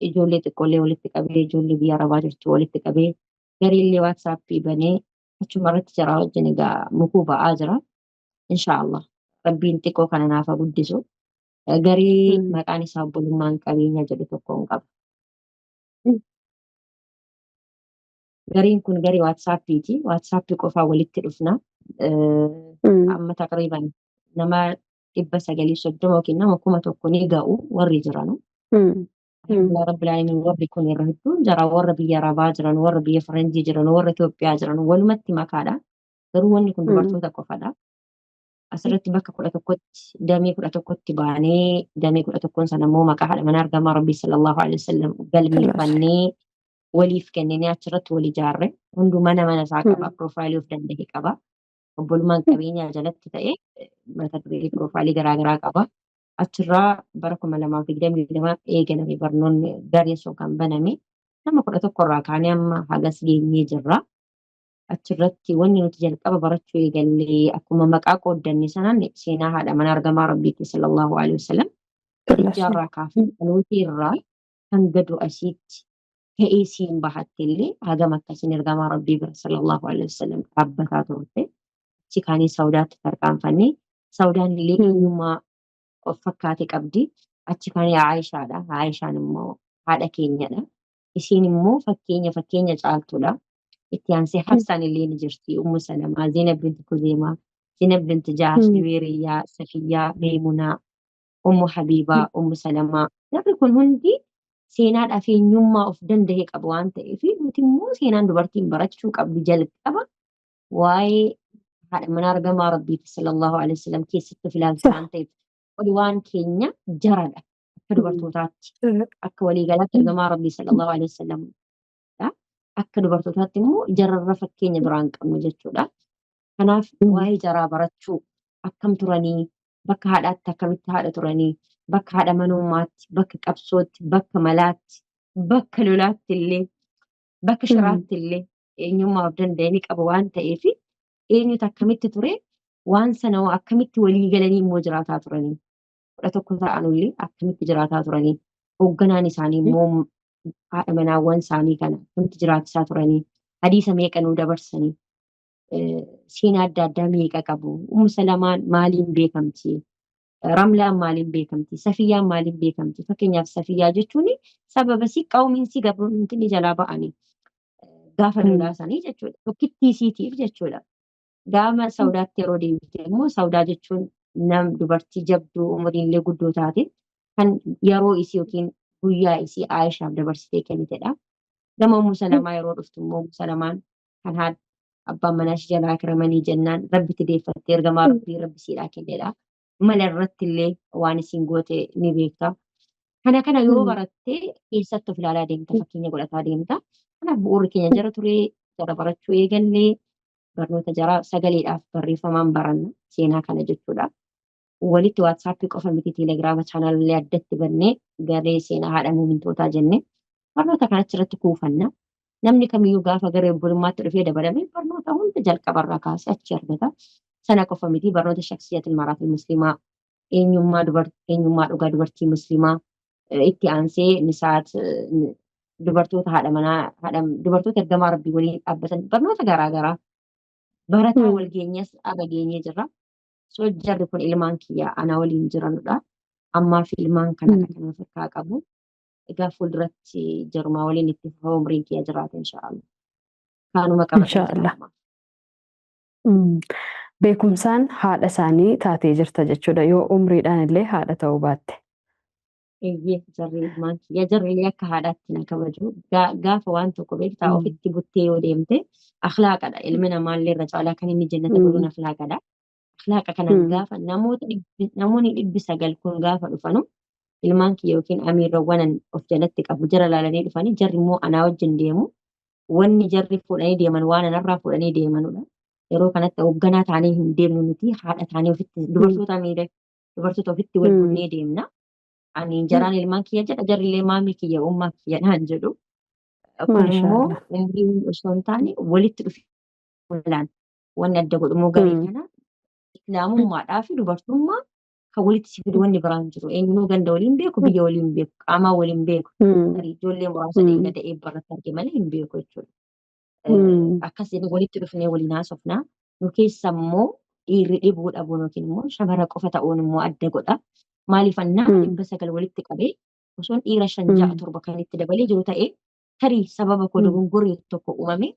Ijoollee xiqqoollee walitti qabee, ijoollee biyya Arabaa jirtu walitti qabee, gareellee WhatsAppii banee achuma irratti jaraa wajjin egaa mukuu ba'aa jira. Inshaallah Rabbiin xiqqoo kana naaf haa guddisu. Garee maqaan isaa obbolummaan qabeenya jedhu tokko hin qaba. Gareen kun garee WhatsAppiiti. WhatsAppii qofaa walitti dhufna. Amma taqriiban nama 930 yookiin nama 1000 ni ga'u warri jiranu. Alhamdulillah Rabbil Aalamiin, warri kun irra hedduun jara warra biyya Arabaa jiran, warra biyya Faranjii jiran, warra Itoophiyaa jiran walumatti makaadha. Garuu wanni kun dubartoota qofadha. Asirratti bakka 11tti, damee 11tti baanee, damee 11n sana immoo maqaa haadha manaa ergamaa Rabbii sallallahu alaihi wasallam galmeeffannee waliif kenninee achirratti wal ijaarre. Hunduu mana mana isaa qaba, piroofaayilii of danda'e qaba. Obbolummaan qabeenyaa jalatti ta'e mata duree piroofaayilii garaagaraa qaba. Achirraa bara 2022 eegalame barnoonni gareen sun kan baname, nama 11 irraa kaanee amma hagas geenyee jirra. Achirratti wanni nuti jalqaba barachuu eegalle akkuma maqaa qooddanne sanaan seenaa haadha manaa ergamaa Rabbiitti sallallahu alaihi wasallam jaarraa kaafee dhaloota irraa hanga du'a isiitti ga'ee isiin bahatte illee hagam akkasiin ergamaa Rabbii bira sallallahu alaihi wasallam dhaabbataa turte. Achi kaanii Saudaatti tarkaanfannee, Saudaan illee eenyummaa of fakkaate qabdi. Achi kaanii Aayishaadha. Aayishaan immoo haadha keenyadha. Isiin immoo fakkeenya fakkeenya caaltuudha. Itti aansee Hafsaan illee ni jirti. Ummu Salamaa, Zeenab binti Kuzeemaa, Zeenab binti Jaash, Juweeriyyaa, Safiyyaa, Meemunaa, Ummu Habiibaa, Ummu Salamaa. Jarri kun hundi seenaadhaaf eenyummaa of danda'e qabu waan ta'eef, nuti immoo seenaan dubartiin barachuu qabdu jalqaba waa'ee haadha manaa ergamaa Rabbiiti sallallahu alaihi wasallam keessatti of ilaaltu waan ta'eef, oli waan keenya jaradha akka dubartootaatti, akka waliigalaatti ergamaa Rabbii sallallahu alaihi wasallam, akka dubartootaatti immoo jararra fakkeenya biraan qabnu jechuudha. Kanaaf waa'ee jaraa barachuu, akkam turanii, bakka haadhaatti akkamitti haadha turanii, bakka haadha manummaatti, bakka qabsootti, bakka malaatti, bakka lolaatti illee, bakka shiraatti illee eenyummaa of danda'e ni qaba waan ta'eef, eenyutu akkamitti ture, waan sana akkamitti walii galanii immoo jiraataa turanii. 11 ta'anullee akkamitti jiraataa turanii, hoogganaan isaanii immoo haadha manaawwan isaanii kana akkamitti jiraachisaa turanii, hadiisa meeqa nuu dabarsanii, seenaa adda addaa meeqa qabu, Ummu Salamaan maaliin beekamti, Ramlaan maaliin beekamti, Safiyyaan maaliin beekamti. Fakkeenyaaf Safiyyaa jechuun sababa si qawmiinsi gabroonni jalaa ba'anii gaafa lolaa sanii jechuudha. Tokkittii isiitiif jechuudha. Gaafa Saudaatti yeroo deebite immoo Saudaa jechuun nam dubartii jabduu umriin guddoo taate kan yeroo isii yookiin guyyaa isii Aayishaaf dabarsitee kennitedha. Gama Ummu Salamaa yeroo dhuftu immoo Ummu Salamaan kan haadha abbaan manaa ishee jalaa kiramanii jennaan rabbitti deeffattee ergamaa rabbii rabbi siidhaa kennedha. Mala irratti illee waan isiin goote ni beekta. Kana kana yoo barattee keessatti of ilaalaa deemta, fakkeenya godhataa deemta. Kanaaf bu'uurri keenya jara turee, jara barachuu eegallee, barnoota jara sagaleedhaaf barreeffamaan baranna seenaa kana jechuudha. Walitti WhatsAppii qofa miti, Telegiraama chaanaalee addatti bannee garee seenaa haadha muumintootaa jennee barnoota kana achirratti kuufanna. Namni kamiyyuu gaafa garee obbolummaatti dhufee dabalame barnoota hunda jalqabarraa kaasee achi argata. Sana qofa miti, barnoota shaksiyatul maraatul muslimaa, eenyummaa dubartii, eenyummaa dhugaa dubartii muslimaa, itti aansee nisaat, dubartoota haadha manaa, haadha dubartoota ergamaa rabbii waliin dhaabbatan, barnoota garaa garaa barataa wal geenyas arra geenyee jirra. So jarri kun ilmaan kiyya ana waliin jiranudha. Ammaa fi ilmaan kanadha kan of harkaa qabu. Egaa fuulduratti jarumaa waliin itti fufa umriin kiyya jiraate inshaallah. Kaanuma qabadhee jira Inshaallah. ammaa. Beekumsaan haadha isaanii taatee jirta jechuudha, yoo umriidhaan illee haadha ta'uu baatte. Eeyyee, jarri ilmaan kiyya, jarri illee akka haadhaatti na kabaju. Gaafa waan tokko beektaa ofitti buttee yoo deemte akhlaaqadha. Ilmi namaallee irra caalaa kan inni jannata godhuun akhlaaqadha. Akhlaaqa kanaan gaafa namoota namoonni 900 kun gaafa dhufanu ilmaan kiyya yookiin amiirrawwan of jalatti qabu jara laalanii dhufanii, jarri immoo anaa wajjin deemu. Wanni jarri fuudhanii deeman waan anarraa fuudhanii deemanudha. Yeroo kanatti hoogganaa taanee hin deemnu, nuti haadha taanee ofitti dubartoota miira dubartoota ofitti wal bunnee deemna. Ani jaraan ilmaan kiyya jedha, jarri illee maamii kiyya, ummaa kiyya naan jedhu. Kun immoo Maashaallah. umriin osoo hin taane walitti dhufe walaan wanni adda godhu immoo garee kana islaamummaadhaa fi dubartummaa kan walitti si fidu wanni biraan jiru. Eenyunuu ganda waliin beeku, biyya waliin beeku, qaamaa waliin beeku. Tarii ijoollee muraasa dheengada eebba irratti arge malee hin beeku jechuudha. Akkas jedhee walitti dhufnee waliin haasofna. Nu keessa immoo dhiirri dhibuu dhabuun yookiin immoo shamara qofa ta'uun immoo adda godha. Maaliif nama 900 walitti qabee osoon dhiira 5 6 7 kan itti dabalee jiru ta'ee, tarii sababa koo dogongorri tokko uumame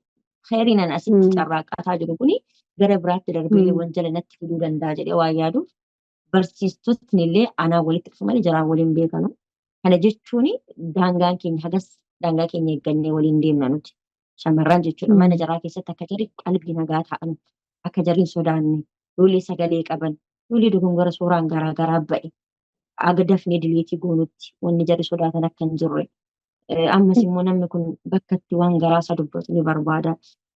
khayriin an asitti carraaqqataa jiru kuni gara biraatti darbee wanjala natti fiduu danda'a jedhee waan yaaduuf barsiistotni illee anaa walitti dhufu malee jaraan waliin beekanu. Kana jechuun daangaan keenya hagas, daangaa keenya eeggannee waliin deemna nuti. Shamarran jechuudha. Mana jaraa keessatti akka jarri qalbii nagaa ta'an, akka jarri hin sodaanne, ijoollee sagalee qaban, ijoollee dogongora suuraan garaa garaa ba'e aga dafnee delete goonutti wanni jarri sodaatan akka hin jirre. Ammas immoo namni kun bakka itti waan garaasaa dubbatu ni barbaada.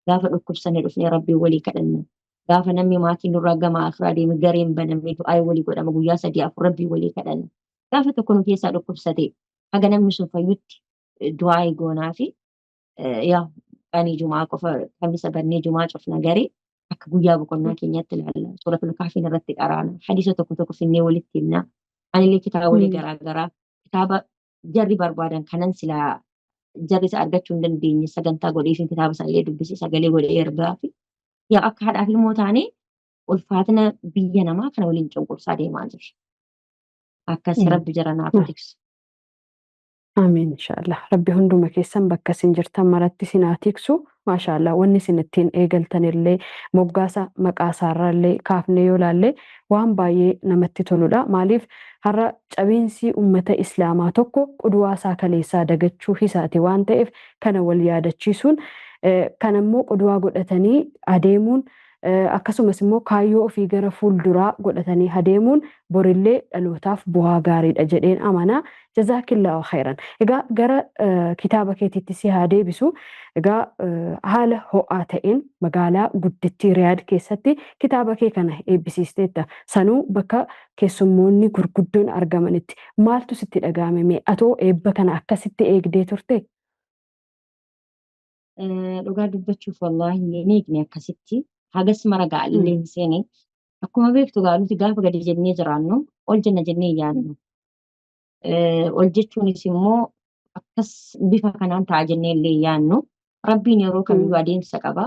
Gaafa dhukkubsanne dhufnee rabbiin walii kadhanna. Gaafa namni maatiin nurraa gama akiraa deeme gareen banamee du'aa walii godhama, guyyaa 3 4 rabbiin walii kadhanna. Gaafa tokko nu keessaa dhukkubsate haga namni sun fayyutti du'aa goonaa fi yaa qanii jumaa qofa kamisa bannee jumaa cufna, garee akka guyyaa boqonnaa keenyaatti ilaalla. Suuratul Kaafiin irratti qaraana. Hadiisa tokko tokko finnee walitti himna. Anillee kitaabolee garaa garaa, kitaaba jarri barbaadan kanan silaa jarri isa argachuu hin dandeenye sagantaa godhee fi kitaaba sanillee dubbisee sagalee godhee ergaa fi yaa akka haadhaaf ilmoo taanee ulfaatina biyya namaa kana waliin cunqursaa deemaa jirra. Akkas, rabbi jara naaf tiksu. Amiin, inshaallah. Rabbi hunduma keessan bakka isin jirtan maratti isin haa tiksu. Maashaallah, wanni isin ittiin eegaltan illee, moggaasa maqaa isaarraa illee kaafnee yoo ilaalle waan baay'ee namatti toludha. Maaliif har'a cabiinsi ummata islaamaa tokko qudwaa isaa kaleessaa dagachuu isaati waan ta'eef, kana wal yaadachiisuun, kana immoo qudwaa godhatanii adeemuun, akkasumas immoo kaayyoo ofii gara fuulduraa godhatanii adeemuun borillee dhalootaaf bu'aa gaariidha jedheen amana. Jazaakillaahu khayran. Egaa gara kitaaba keetiitti si haa deebisu. Egaa haala ho'aa ta'een magaalaa guddittii Riyaad keessatti kitaaba kee kana eebbisiisteetta. Sanuu bakka keessummoonni gurguddoon argamanitti. Maaltu sitti dhaga'ame mee? Atoo eebba kana akkasitti eegdee turte? Dhugaa dubbachuuf wallaahi hin eegne akkasitti. Hagas mara ga'allee hin seene. Akkuma beektu gaa nuti gaafa gadi jennee jiraannu ol jenna jennee hin yaadnu. Ol jechuunis immoo akkas bifa kanaan ta'a jennee illee hin yaadnu. Rabbiin yeroo kamiyyuu adeemsa qaba.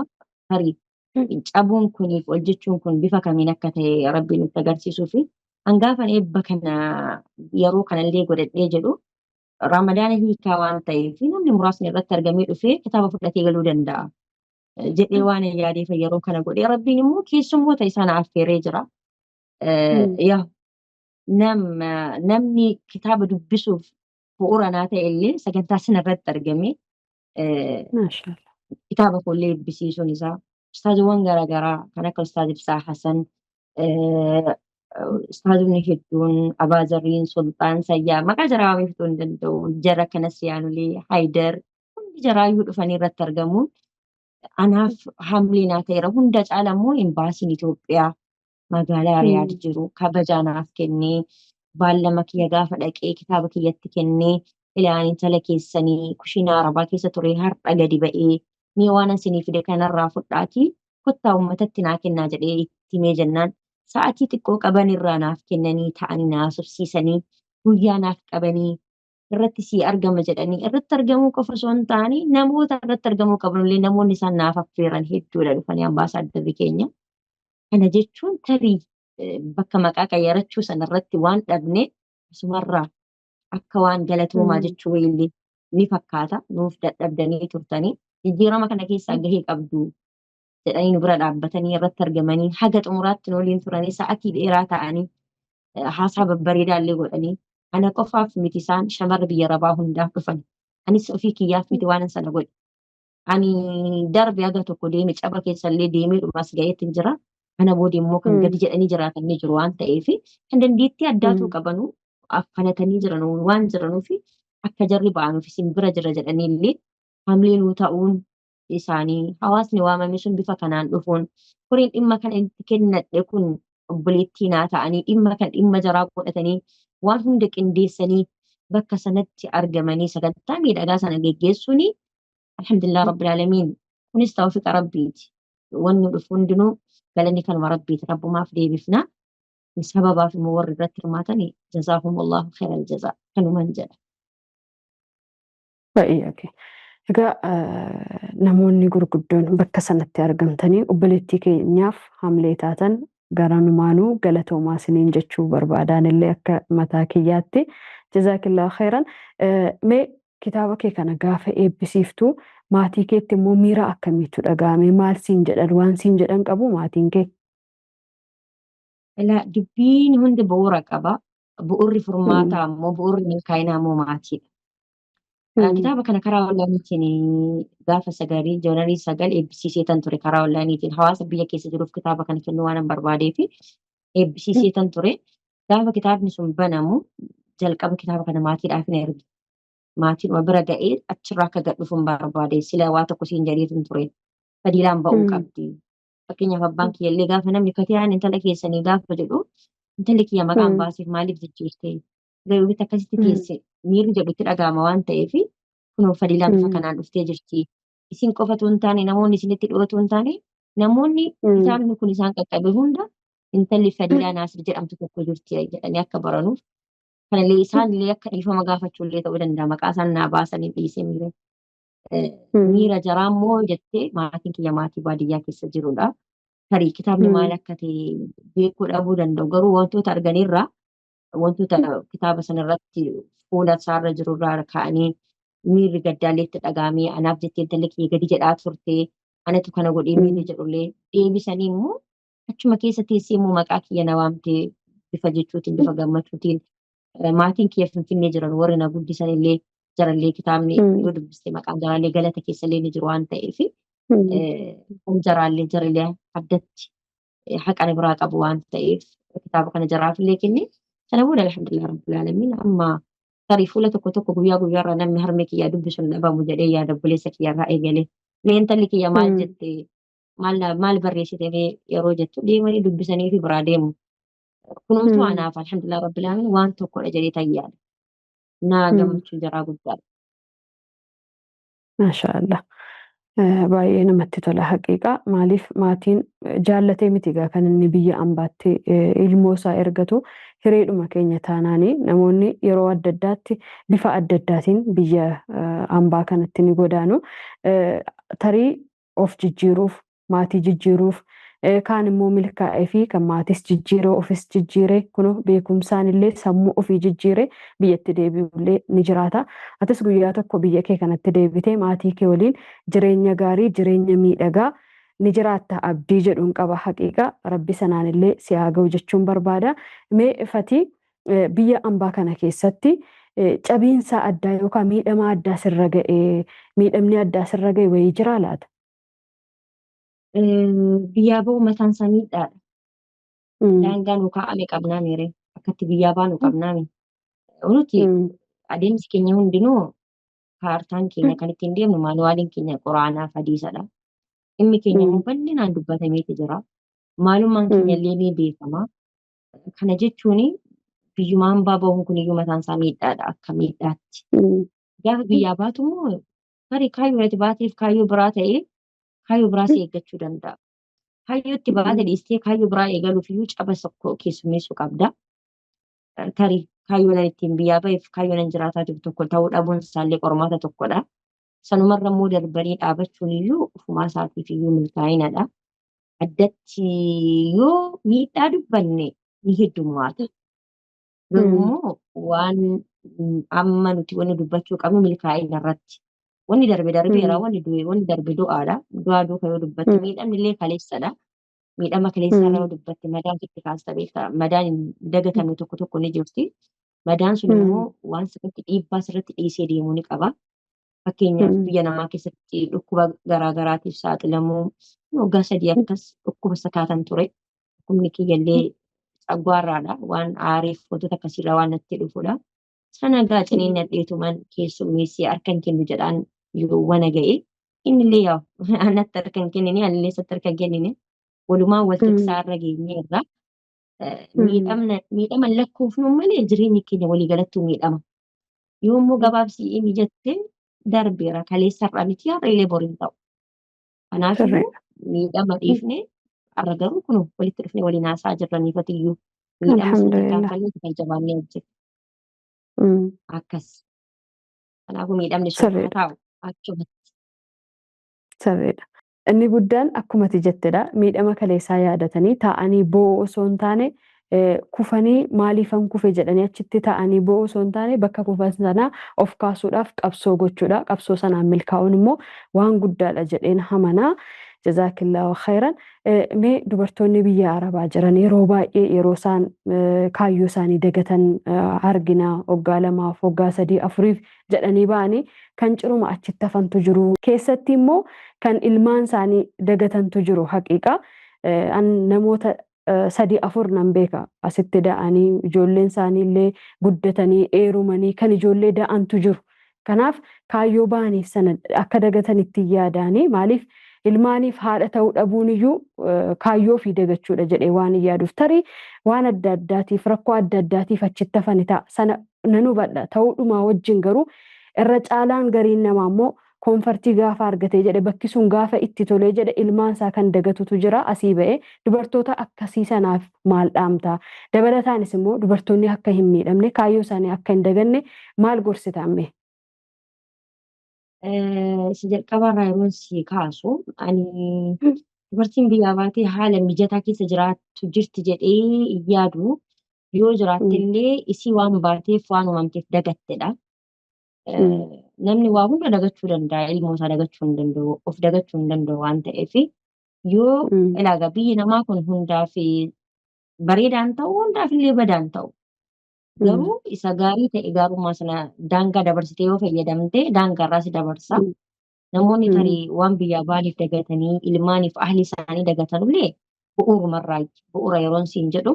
Tarii cabuun kuniif ol jechuun kun bifa kamiin akka ta'e Rabbiin nutti agarsiisuu fi hangaafan eebba kana yeroo kanallee godhadhee jedhu Ramadaana hiikaa waan ta'eef namni muraasni irratti argamee dhufee kitaaba fudhatee galuu danda'a jedhee waan hin yaadeef yeroo kana godhee Rabbiin immoo keessummoota isaa na affeeree jira. Yaa namni kitaaba dubbisuuf bu'uura naa ta'e illee sagantaa sana irratti argamee Maashaallah. kitaaba koollee eebbisiisuun isaa ustaaziiwwan garaagaraa kan akka Ustaaz Ibsaa Hasan, ustaazonni hedduun Abaa Zarriin, Sulxaan Sayyaa maqaa jaraa waamee fixuu hin danda'u. Jara kanas Yaanulee, Haayidar hundi jaraayyuu dhufanii irratti argamuun anaaf hamlee naa ta'eera. Hunda caala immoo imbaasiin Itoophiyaa magaalaa Riyaad jiru kabajaa naaf kennee baallama kiyya gaafa dhaqee kitaaba kiyyatti kennee ilaan intala keessanii kushiinaa arabaa keessa ture har'a gadi ba'ee mee waan isinii fide kanarraa fudhaatii kottaa uummatatti naa kennaa jedhee itti himee jennaan sa'atii xiqqoo qaban irraa naaf kennanii ta'anii naaf subsiisanii guyyaa naaf qabanii irratti sii argama jedhanii irratti argamuu qofa osoo hin taane namoota irratti argamuu qabanullee namoonni isaan naaf affeeran hedduudha dhufanii ambaasaaddarri keenya. Kana jechuun tarii bakka maqaa qayyarachuu sanarratti waan dhabne asumarraa akka waan galatoomaa jechuu wayiillee ni fakkaata nuuf dadhabdanii turtanii jijjiirama kana keessaa gahee qabdu jedhanii nu bira dhaabbatanii irratti argamanii haga xumuraatti nu waliin turanii sa'atii dheeraa ta'anii haasaa babbareedaa illee godhanii ana qofaaf miti isaan shamarra biyya arabaa hundaaf dhufan. Anis ofii kiyyaaf miti waan sana godhe. Ani darbe haga tokko deeme caba keessa illee deemee dhumas ga'eetti jira. Kana booda immoo kan gadi jedhanii jiraatan ni jiru waan ta'eef kan dandeettii addaatu qabanu affanatanii jiran waan jiranuuf akka jarri ba'anuuf isin bira jira jedhanii illee hamlee nuu ta'uun isaanii hawaasni waamame sun bifa kanaan dhufuun koreen dhimma kana itti kennadhe kun obboleettii naa ta'anii dhimma kan dhimma jaraa godhatanii waan hunda qindeessanii bakka sanatti argamanii sagantaa miidhagaa sana geggeessuun alhamdulillah rabbil aalamiin kunis tawfiqa rabbiiti. Wanni dhufu hundinuu galanni kanuma rabbiiti, rabbumaaf deebifna. Sababaaf immoo warri irratti hirmaatan jazaahumullahu khairal jazaa kanuman jedha. Baay'ee. Egaa namoonni gurguddoon bakka sanatti argamtanii obboleettii keenyaaf hamlee taatan garanumaanuu galatoomaa isiniin jechuu barbaadaan illee akka mataa kiyyaatti jazaakillaa khairan. Mee kitaaba kee kana gaafa eebbisiiftu maatii keetti immoo miira akkamiitu dhaga'ame? Maal siin jedhan? Waan siin jedhan qabu maatiin kee? Ilaa dubbiin hundi bu'uura qaba. Bu'uurri furmaataa immoo bu'uurri milkaa'inaa immoo maatiidha. Kitaaba kana karaa onlaayiniitiin gaafa sagarii joonarii 9 eebbisiisee tan ture karaa onlaayiniitiin hawaasa biyya keessa jiruuf kitaaba kana kennuu waan barbaadee fi eebbisiisee tan ture. Gaafa kitaabni sun banamu jalqaba kitaaba kana maatiidhaaf hin erge. Maatiin bira ga'ee achirraa akka gad dhufu hin barbaade. Sila waa tokko siin jedheetu ture. Fadiilaan ba'uu qabdi. Fakkeenyaaf abbaan kiyya illee gaafa namni Fatiyaan intala keessanii gaafa jedhu intalli kiyya maqaan baasiif maaliif jijjiirte? Garuu akkasitti teesse miirri jedhu itti dhaga'ama waan ta'eef kunoo Fadiilaan bifa kanaan dhuftee jirti. Isin qofa otoo hin taane namoonni isinitti dhiyoo otoo hin taane namoonni kitaabni kun isaan qaqqabe hunda intalli Fadiilaa Naasir jedhamtu tokko jirti jedhanii akka baranuuf kanallee isaan illee akka dhiifama gaafachuu illee ta'uu danda'a maqaa isaan naa baasanii dhiisee miira. Miira jaraa immoo jettee maatiin kiyya maatii baadiyyaa keessa jirudha. Tarii kitaabni maal akka ta'e beekuu dhabuu danda'u garuu wantoota arganirraa wantoota kitaaba sanarratti fuula isaarra jirurraa ka'anii miirri gaddaallee itti dhaga'amee anaaf jettee intalli kiyya gadi jedhaa turte anatu kana godhee miirri jedhullee deebisanii immoo achuma keessa teessee immoo maqaa kiyya na waamtee bifa jechuutiin bifa gammachuutiin maatiin kiyya Finfinnee jiran warri na guddisan illee jarallee kitaabni yoo dubbiste maqaan jaraallee galata keessa illee ni jiru waan ta'eef kan jaraallee jarallee addatti haqa na biraa qabu waan ta'eef kitaaba kana jaraaf illee kenne. Sana booda alhamdulillah rabbil aalamiin amma tarii fuula tokko tokko guyyaa guyyaarraa namni harmee kiyyaa dubbisu hin dhabamu jedhee yaada obboleessa kiyyaarraa eegale. Mee intalli kiyya maal jette maal maal barreessite mee yeroo jettu deemanii dubbisanii fi biraa deemu. Kunumtuu anaaf alhamdulillah rabbil aalamiin waan tokkodha jedhee tayyaadha. Naa gammachuu jaraa guddaadha. Maashaallah. Baay'ee namatti tola haqiiqaa. Maaliif maatiin jaallatee miti egaa kan inni biyya ambaatti ilmoo isaa ergatu hireedhuma keenya taanaanii namoonni yeroo adda addaatti bifa adda addaatiin biyya ambaa kanatti ni godaanu. Tarii of jijjiiruuf, maatii jijjiiruuf, kaan immoo milkaa'ee fi kan maatis jijjiiree ofis jijjiiree kun beekumsaan illee sammuu ofii jijjiiree biyyatti deebi'ullee ni jiraata. Atis guyyaa tokko biyya kee kanatti deebitee maatii kee waliin jireenya gaarii, jireenya miidhagaa ni jiraatta abdii jedhuun qaba haqiiqa. Rabbi sanaan illee si haa ga'u jechuun barbaada. Mee Fatii, biyya ambaa kana keessatti cabiinsa addaa yookaan miidhama addaa sirra ga'e, miidhamni addaa sirra ga'e wayii jiraa laata? Biyyaa ba'u mataan isaa miidhaadha. Daangaa nu kaa'ame qabnaa miire. Akkatti biyyaa baanu qabnaa mi. Nuti adeemsi keenya hundinuu kaartaan keenya kan ittiin deemnu maanuwaaliin keenya Quraanaa fi hadiisadha. Dhimmi keenya immoo bal'inaan dubbatameeti jira. Maalummaan keenya illee ni beekama. Kana jechuun biyyuma hambaa bahuun kun iyyuu mataan isaa miidhaadha akka miidhaatti. Gaafa biyyaa baatu immoo tarii kaayyoo ati baateef kaayyoo biraa ta'ee kaayyoo biraa si eeggachuu danda'a. Kaayyoo itti baate dhiistee kaayyoo biraa eegaluuf iyyuu caba tokko keessummeessuu qabda. Tarii kaayyoon ani ittiin biyyaa baheef kaayyoon ani jiraataa jiru tokko ta'uu dhabuun isaallee qormaata tokkodha. Sanumarra immoo darbanii dhaabachuun iyyuu ofumaa isaatiif iyyuu milkaa'inadha. Addatti yoo miidhaa dubbanne ni heddummaata. Garuu immoo waan amma nuti wanni dubbachuu qabnu milkaa'ina irratti. Wanni darbe darbeera, wanni du'e wanni darbe du'aadha. Du'aa duuka yoo dubbatte miidhamni illee kaleessadha. Miidhama kaleessaa irra yoo dubbatte madaan sitti kaasta beektaa. Madaan hin dagatamne tokko tokko ni jirti. Madaan sun immoo waan sirriitti dhiibbaa sirriitti dhiisee deemuu ni qaba. Fakkeenyaaf biyya namaa keessatti dhukkuba garaa garaatiif saaxilamuu waggaa 3 akkas dhukkuba sakaatan ture. Dhukkubni kiyyallee cagwaarraadha. Waan aariif wantoota akkasiirraa waan natti dhufudha. Sana gaa ciniinnadheetuman keessummeessee harka hin kennu jedhaan yoowwana ga'e. Innillee yaa anatti harka hin kennine, anillee isatti harka hin kennine. Walumaan wal tiksaa irra geenyeerra. Miidhamna miidhama hin lakkoofnu malee jireenyi keenya waliigalattuu miidhama. Yoo immoo gabaabsii inni jette darbeera kaleessa har'a miti har'a illee bor hin ta'u. Kanaaf iyyuu miidhama dhiifne har'a garuu kun walitti dhufnee waliin haasaa jirra niifatiyyuu. Miidhama sana Alhamdulillah. tarkaanfannee kan jabaannee hojjenna. Akkas. Kanaafuu miidhamni sun haa taa'u achumatti. Sirriidha. Inni guddaan akkuma ati jettedha. Miidhama kaleessaa yaadatanii taa'anii boo'uu osoo hin taane kufanii maaliifan kufe jedhanii achitti taa'anii boo'uu osoo hin taane bakka kufan sanaa of kaasuudhaaf qabsoo gochuudha. Qabsoo sanaan milkaa'uun immoo waan guddaadha jedheen amanaa. Jazaakillaahu khayran. Mee dubartoonni biyya Arabaa jiran yeroo baay'ee yeroo isaan kaayyoo isaanii dagatan argina waggaa 2f, waggaa 3, 4f jedhanii ba'anii kan ciruma achitti hafantu jiru. Keessatti immoo kan ilmaan isaanii dagatantu jiru haqiiqa. An namoota 3 4 nan beeka asitti da'anii ijoolleen isaanii illee guddatanii eerumanii kan ijoollee da'antu jiru. Kanaaf kaayyoo ba'aniif sana akka dagatanitti yaadaanii maaliif ilmaaniif haadha ta'uu dhabuun iyyuu kaayyoo fi dagachuudha jedhee waan hin yaaduuf tarii waan adda addaatiif rakkoo adda addaatiif achitti hafani ta'a. Sana nan hubadha. Ta'uudhumaa wajjin garuu irra caalaan gariin namaa immoo koonfartii gaafa argatee jedhe bakki sun gaafa itti tolee jedhe ilmaan isaa kan dagatutu jira asii ba'ee dubartoota akkasii sanaaf maal dhaamta? Dabalataanis immoo dubartoonni akka hin miidhamne kaayyoo isaanii akka hin daganne maal gorsita ammee? Isa jalqabaarraa yeroon si kaasu ani dubartiin biyyaa baatee haala mijataa keessa jiraattu jirti jedhee hin yaadu. Yoo jiraatte illee isii waan baateef waan uumamteef dagattedha. Namni waa hunda dagachuu danda'a, ilmoo isaa dagachuu hin danda'u, of dagachuu hin danda'u waan ta'eef yoo ilaaga biyyi namaa kun hundaaf bareedaan ta'u hundaaf illee badaan ta'u. Garuu isa gaarii ta'e gaarummaa sana daangaa dabarsitee yoo fayyadamte daangaarraa si dabarsa. Namoonni tarii waan biyyaa baaniif dagatanii ilmaaniif ahli isaanii dagatanullee bu'uurumarraa bu'uura yeroon siin jedhu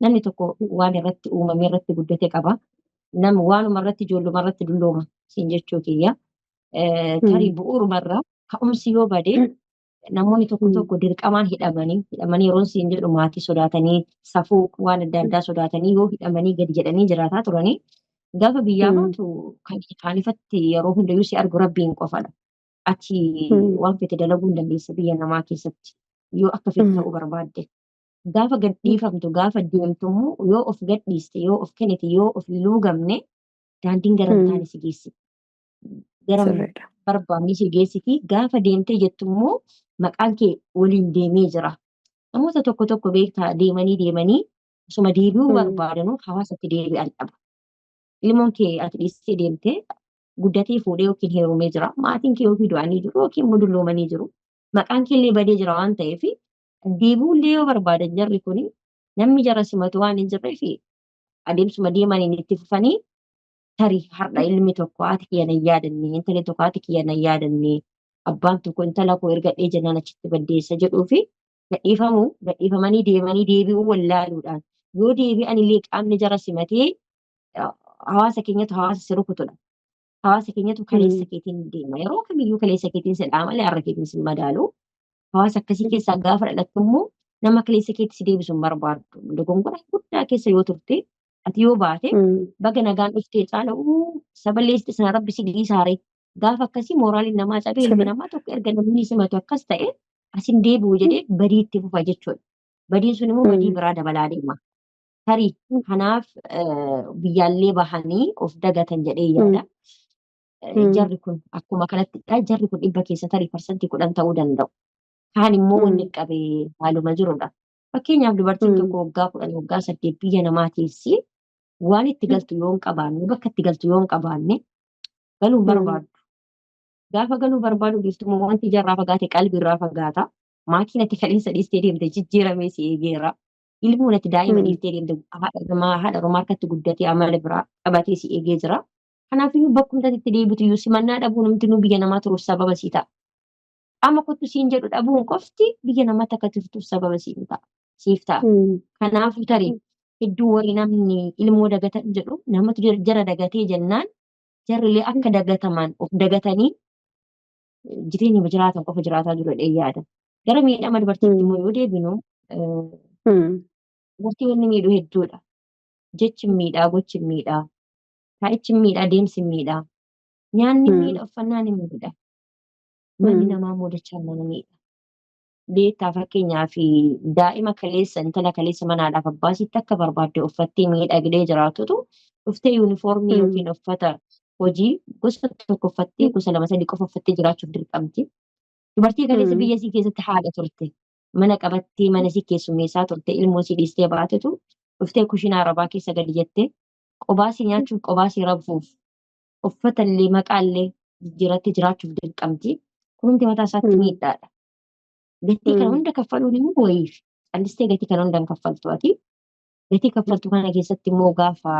namni tokko waan irratti uumamee irratti guddate qaba. Nama waanuma irratti ijoolluma irratti dullooma siin jechuu kiyya. Tarii bu'uurumarraa ka'umsi yoo bade namoonni tokko tokko dirqamaan hidhamanii yeroon siin jedhu maatii sodaatanii safuu waan adda addaa sodaatanii yoo hidhamanii gadi jedhanii jiraataa turanii gaafa biyyaa baatu kan ifaan ifatti yeroo hundayyuu si argu rabbiin qofadha. Ati waan fete dalaguu hin dandeessa biyya namaa keessatti yoo akka fete ta'uu barbaadde. Gaafa gadhiifamtu, gaafa deemtu immoo yoo of gadhiiste, yoo of kennite, yoo of hin luugamne daandiin gara hin taane si geessiti. Gara barbaanne si geessiti. Gaafa deemtee jettu immoo maqaan kee waliin deemee jira. Namoota tokko tokko beektaa deemanii deemanii osuma deebi'uu barbaadanuu hawaasatti deebi'an dhaba. Ilmoon kee ati dhiistee deemtee guddatee fuudhee yookiin heerumee jira. Maatiin kee yookiin du'anii jiru yookiin immoo dulloomanii jiru. Maqaan kee illee badee jira waan ta'eef deebi'uu illee yoo barbaadan jarri kuni namni jara simatu waan hin jirreef adeemsuma deemaniin itti fufanii tarii har'a ilmi tokko haati kiyya na hin yaadanne, intalli tokko haati kiyya na hin yaadanne, abbaan tokko intala koo ergadhee jennaan achitti baddeessa jedhuu fi gadhiifamuu gadhiifamanii deemanii deebi'uu wallaaluudhaan yoo deebi'an illee qaamni jara simatee hawaasa keenyatu hawaasa si rukutudha. Hawaasa keenyatu kaleessa keetiin deema. Yeroo kamiyyuu kaleessa keetiin si dha'a malee har'a keetiin si madaalu. Hawaasa akkasii keessaa gaafa dhalattu immoo nama kaleessa keetti si deebisu hin barbaaddu. Dogongora guddaa keessa yoo turte ati yoo baate baga nagaan dhuftee caala uu saballeessite sana rabbi si dhiisaare. Gaafa akkasii mooraaliin namaa cabee ilmi namaa tokko erga namni simatu akkas ta'e asin deebi'u jedhee badii itti fufa jechuudha. Badiin sun immoo badii biraa dabalaa deema. Tarii kanaaf biyyaallee bahanii of dagatan jedhee yaada. Jarri kun akkuma kanattidha. Jarri kun dhibba keessa tarii 10% ta'uu danda'u. Kaan immoo wanni qabe haaluma jirudha. Fakkeenyaaf dubartiin tokko waggaa 10 waggaa 8 biyya namaa teessi waan itti galtu yoo hin qabaanne, bakka itti galtu yoo hin qabaanne galuu hin barbaaddu. Gaafa galuu barbaadu dhiiftu immoo wanti ijarraa fagaate qalbiirraa fagaata. Maatiin ati kaleessa dhiistee deemte jijjiiramee si eegeera. Ilmoon ati daa'ima dhiiftee deemte haadha ormaa harkatti guddatee amala biraa qabatee si eegee jira. Kanaafiyyuu bakkumta itti deebitu iyyuu simannaa dhabuun homtinuu biyya namaa turuuf sababa sii ta'a. Qaama kottu siin jedhu dhabuun qofti biyya namaatti akka turtuuf sababa siin ta'a. Siif ta'a. Kanaafuu tarii hedduu warri namni ilmoo dagatan jedhu namatu jara dagatee jennaan jarrillee akka dagataman of dagatanii jireenya jiraatan qofa jiraataa jiru jedhee yaada. Gara miidhama dubartiitti immoo yoo deebinu dubartii wanni miidhu hedduudha. Jechi miidhaa, gochi miidhaa, taa'ichi miidhaa, deemsi miidhaa, nyaanni miidha, uffannaan miidha. Manni namaa immoo dachaan nama miidha. Beektaa fakkeenyaaf daa'ima kaleessa intala kaleessa manaadhaaf abbaasitti akka barbaadde uffattee miidhagdee jiraatutu dhuftee yuunifoormii yookiin uffata hojii gosa tokko uffattee gosa lama sadii qofa uffattee jiraachuuf dirqamti. Dubartii kaleessa biyya isii keessatti haadha turte. Mana qabattee mana isii keessummeessaa turte ilmoo isii dhiistee baatetu dhuftee kushinaa arabaa keessa gadi jettee qobaasii nyaachuuf qobaasii rafuuf uffata illee maqaa illee jijjiirattee jiraachuuf dirqamti. Kunumti mataa isaatti miidhaadha. Gatii kana hunda kaffaluun immoo wayiif. Callistee gatii kana hunda hin kaffaltu ati. Gatii kaffaltu kana keessatti immoo gaafa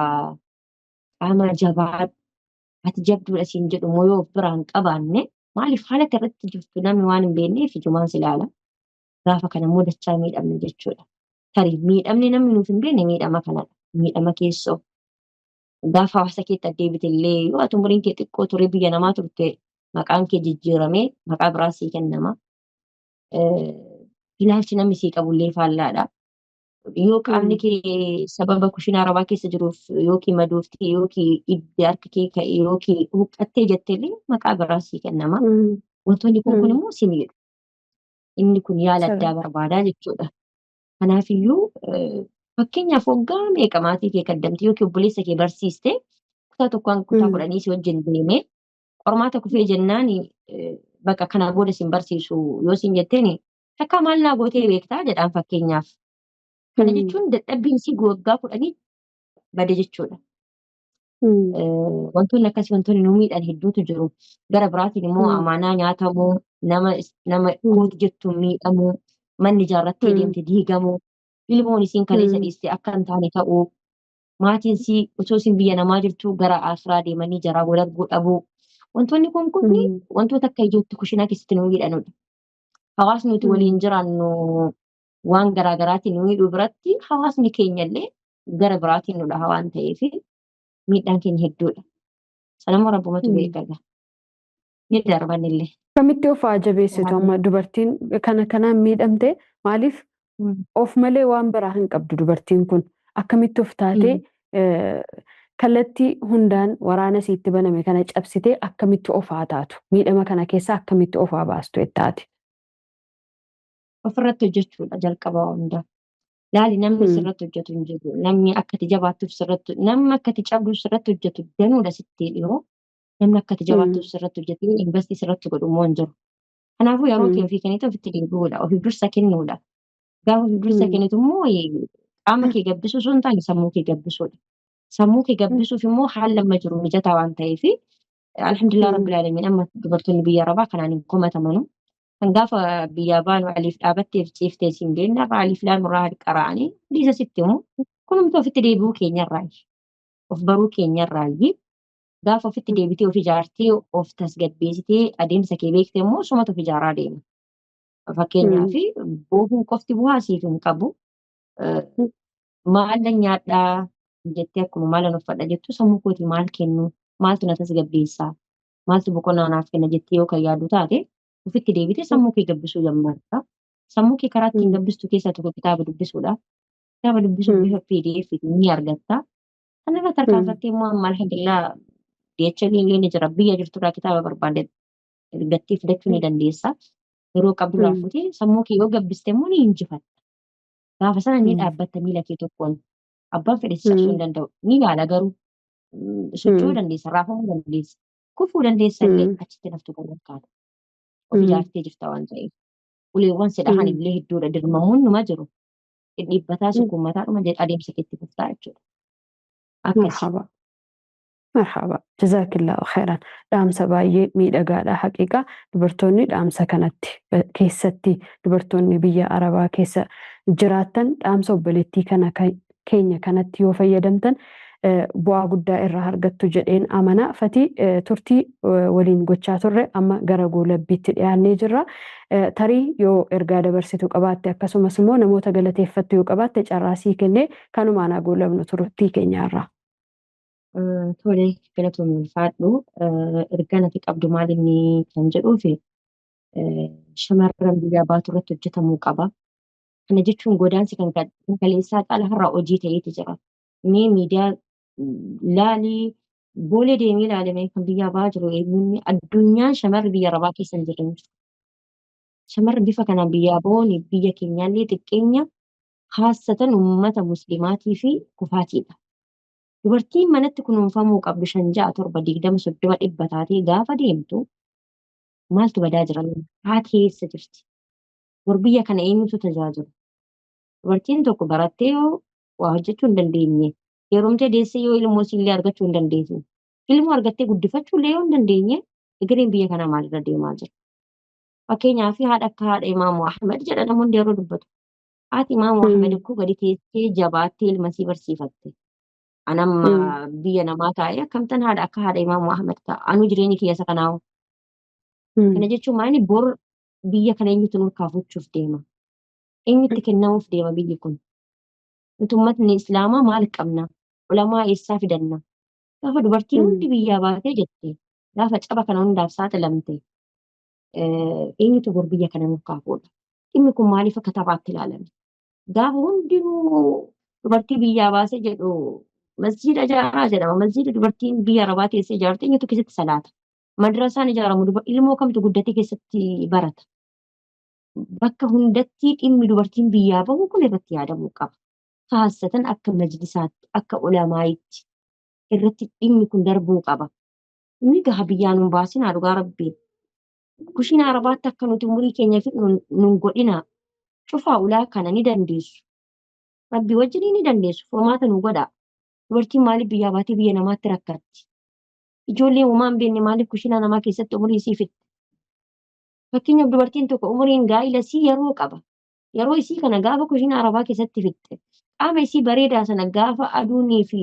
qaama jabaa ati jabduudha siin jedhu immoo yoo of biraa hin qabaanne maaliif haala irratti jirtu namni waan hin beekneef ijumaan si ilaala. Gaafa kana immoo dachaa miidhamne jechuudha. Tarii miidhamni namni nuuf hin beekne miidhama kanadha. Miidhama keessoo. Gaafa hawaasa keetti addeebite illee yoo ati umuriin kee xiqqoo ture biyya namaa turte maqaan kee jijjiiramee maqaa biraa sii kennama. Ilaalchi namni sii qabu illee faallaadha. Yoo qaamni kee sababa kushinaa arabaa keessa jiruuf yookiin madoofte yookiin ibiddi harka kee ka'e yookiin huqqattee jette illee maqaa biraa sii kennama. Wantoonni kun kun immoo si miidhu. Inni kun yaala addaa barbaadaa jechuudha. Kanaafiyyuu fakkeenyaaf waggaa meeqa maatii kee kaddamte yookiin obboleessa kee barsiiste kutaa tokko hanga kutaa 10 si wajjin deemee qormaata kufee jennaan bakka kana booda sin barsiisu yoo sin jetteen takka maal naa gootee beektaa jedhaan fakkeenyaaf. Kana jechuun dadhabbiin si waggaa 10 bade jechuudha. Wantoonni akkasii wantoonni nu miidhan hedduutu jiru. Gara biraatiin immoo amaanaa nyaatamuu, nama nama kooti jettuun miidhamuu, manni ijaarrattee deemte diigamuu, ilmoon isiin kaleessa dhiiste akka hin taane ta'uu, maatiin sii osoo isin biyya namaa jirtu gara akiraa deemanii jaraa wal arguu dhabuu. Wantoonni kun kun wantoota akka ijootti kushinaa keessatti nu miidhanudha. Hawaasni nuti waliin jiraannu waan garaa garaatiin nu miidhuu biratti hawaasni keenya illee gara biraatiin nu dhaha waan ta'eef miidhaan keenya hedduudha. Sanammoo rabbumatu beeka egaa. Ni darban illee. Akkamitti of haa jabeessitu amma dubartiin kana kanaan miidhamte maaliif of malee waan biraa hin qabdu dubartiin kun akkamitti of taatee Kallattii hundaan waraana siitti baname kana cabsitee akkamitti ofaa taatu? Miidhama kana keessa akkamitti ofaa baastu jettaati? Ofirratti hojjechuudha jalqaba hunda. Laali, namni sirratti hojjetu hin jiru. Namni akka ati jabaattuuf sirratti, namni akka ati cabduuf sirratti hojjetu danuudha sitti dhiyoo. Namni akka ati jabaattuuf sirratti hojjetee invest sirratti godhu immoo hin jiru. Kanaafuu yeroo kee ofii kennite ofitti deebi'uudha. Ofii dursa kennuudha. Gaafa ofii dursa kennitu immoo qaama kee gabbisuu osoo hin taane sammuu kee gabbisuudha. Sammuu kee gabbisuuf immoo haalli amma jiru mijataa waan ta'eef, alhamdulillah rabbil alamin, amma dubartoonni biyya Arabaa kanaan hin komatamanu. Kan gaafa biyyaa baanu aliif dhaabatteef ciiftee siin beekna, irraa aliif laam irraa qara'anii dhiisa sitti himu. Kunumtuu ofitti deebi'uu keenyarraayi. Of baruu keenyarraayi. Gaafa ofitti deebitee of ijaartee, of tasgabbeessitee, adeemsa kee beekte immoo sumatu of ijaaraa deema. Fakkeenyaaf, boohuun qofti bu'aa siif hin qabu. Maalan nyaadhaa jettee, akkuma maalan uffadha jettu, sammuu kootii maal kennu, maaltu na tasgabbeessaa, maaltu boqonnaa naaf kenna jettee yoo kan yaaddu taate, ofitti deebitee sammuu kee gabbisuu jalqabda. Sammuu kee karaa ittiin gabbistu keessaa tokko kitaaba dubbisuudha. Kitaaba dubbisuuf bifa PDF ni argatta. Kana irra tarkaanfattee immoo amma alhamdulillah DHL illee ni jira. Biyya jirturraa kitaaba barbaadde argattee fidachuu ni dandeessa. Yeroo qabdurraa fuutee sammuu kee yoo gabbiste immoo ni injifatta. Gaafa sana ni dhaabbatta miila kee tokkoon. Abbaan fedhe si cabsuu hin danda'u. Ni yaala garuu socho'uu dandeessa, raafamuu dandeessa, kufuu dandeessa illee, achitti naftu kan fakkaata. Of ijaartee jirta waan ta'eef. Uleewwan si dhahan illee hedduudha. Dirmamuun numa jiru. Dhidhiibbataa sukkuummataadhuma adeemsa keetti fuftaa jechuudha. Akkasi. Marhaba. Marhaba. Jazaakillaahu khairan. Dhaamsa baay'ee miidhagaadha. Haqiiqa dubartoonni dhaamsa kanatti keessatti, dubartoonni biyya Arabaa keessa jiraattan, dhaamsa obboleettii kana keenya kanatti yoo fayyadamtan bu'aa guddaa irraa argattu jedheen amana. Fatii, turtii waliin gochaa turre amma gara goolabbiitti dhiyaannee jirra. Tarii yoo ergaa dabarsitu qabaatte, akkasumas immoo namoota galateeffattu yoo qabaatte, carraa sii kennee kanumaan haa goolabnu turtii keenyaarraa. Tole, galatoomii, ulfaadhu. Ergaan ati qabdu maal inni kan jedhuufi, shamarran biyyaa baatu irratti hojjetamuu qaba. Kana jechuun godaansi kan kaleessaa caala har'a hojii ta'eeti jira. Mee miidiyaa laalii, boolee deemee ilaalame, kan biyyaa ba'aa jiru eenyuun? Addunyaan shamarri biyya Arabaa keessa hin jirre hin jiru. Shamarri bifa kanaan biyyaa ba'uun biyya keenyaallee xiqqeenya haasatan uummata muslimaatii fi kufaatiidha. Dubartiin manatti kunuunfamuu qabdu 5, 6, 7, 20, 30, 100 taatee gaafa deemtu maaltu badaa jira? Haati eessa jirti? Bor biyya kana eenyutu tajaajila? Dubartiin tokko barattee yoo waa hojjechuu hin dandeenye, heerumtee deessee yoo ilmoo illee argachuu hin dandeenye, ilmoo argattee guddifachuu illee yoo hin dandeenye, egereen biyya kanaa maalirra deemaa jira? Fakkeenyaaf, haadha akka haadha Imaamu Ahmad jedha namoonni yeroo dubbatu. Haati Imaamu Ahmad ikkoo gadi teessee jabaattee ilma isii barsiifatte. Anamma biyya namaa taa'ee akkamittan haadha akka haadha Imaamu Ahmad ta'a? Anuu jireenya kiyya isa kanaa'u. Kana jechuun maali? Bor biyya kana eenyutu nurkaa fuuchuuf deema? Eenyutti kennamuuf deema biyyi kun? Nuti uummatni Islaamaa maal qabna? Ulamaa eessaa fidanna? Gaafa dubartiin hundi biyyaa baatee jette, gaafa caba kana hundaaf saaxilamte, eenyutu bor biyya kana nurkaa fuudha? Dhimmi kun maaliif akka taphaatti ilaalame? Gaafa hundinuu dubartii biyyaa baasee jedhu masjiida ijaaraa jedhama. Masjiida dubartiin biyya Arabaa teessee ijaarte eenyutu keessatti salaata? Madrasaan ijaaramu ilmoo kamtu guddatee keessatti barata? Bakka hundatti dhimmi dubartiin biyyaa bahu kun irratti yaadamuu qaba. Kaassatan akka majlisaatti, akka ulamaayitti irratti dhimmi kun darbuu qaba. Inni gaha biyyaa nun baasinaa, dhugaa rabbii. Kushiina Arabaatti akka nuti umurii keenya fixnu nun godhinaa. Cufaa ulaa kana, ni dandeessu. Rabbii wajjin ni dandeessu. Furmaata nu godhaa. Dubartiin maaliif biyyaa baatee biyya namaatti rakkatti? Ijoollee uumaa hin beekne maaliif kushiinaa namaa keessatti umurii isii fixxe? Fakkeenyaaf, dubartiin tokko umuriin gaa'ila isii yeroo qaba. Yeroo isii kana gaafa kushiina Arabaa keessatti fixxe, qaama isii bareedaa sana gaafa aduunii fi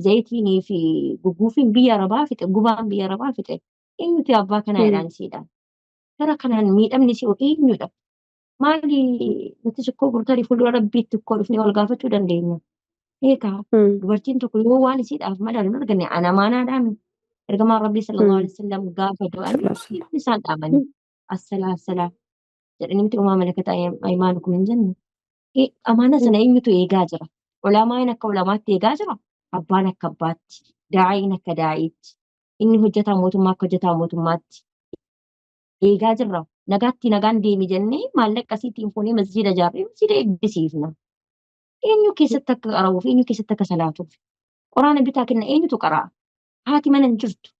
zayitiinii fi gugguufiin biyya Arabaa fixe, gubaan biyya Arabaa fixe, eenyutu abbaa kanaa jedhaan isiidha? Gara kanaan miidhamni isii eenyudha? Maali, nuti sikkoo gurtarii fuuldura rabbiitti ikkoo dhufnee wal gaafachuu dandeenya. Eegaa, dubartiin tokko yoo waan isiidhaaf madaalu hin arganne, ana amaanaadhaan ergamaan rabbii sallallahu alaihi wasallam gaafa du'an isaan dhaamanii assalaa assalaa jedhanii miti, "Wamaa malakat aymaanukum" hin jenne. Amaana sana eenyutu eegaa jira? Ulamaan akka ulamaatti eegaa jira? Abbaan akka abbaatti, daa'iin akka daa'iitti, inni hojjetaa mootummaa akka hojjetaa mootummaatti eegaa jirra. Nagaatti nagaan deemi jennee maallaqa asiitiin fuunee masjiida ijaarree masjiida eebbisiifna. Eenyu keessatti akka qara'uuf, eenyu keessatti akka salaatuuf. Quraana bitaa kenna eenyutu qara'a? Haati mana hin jirtu.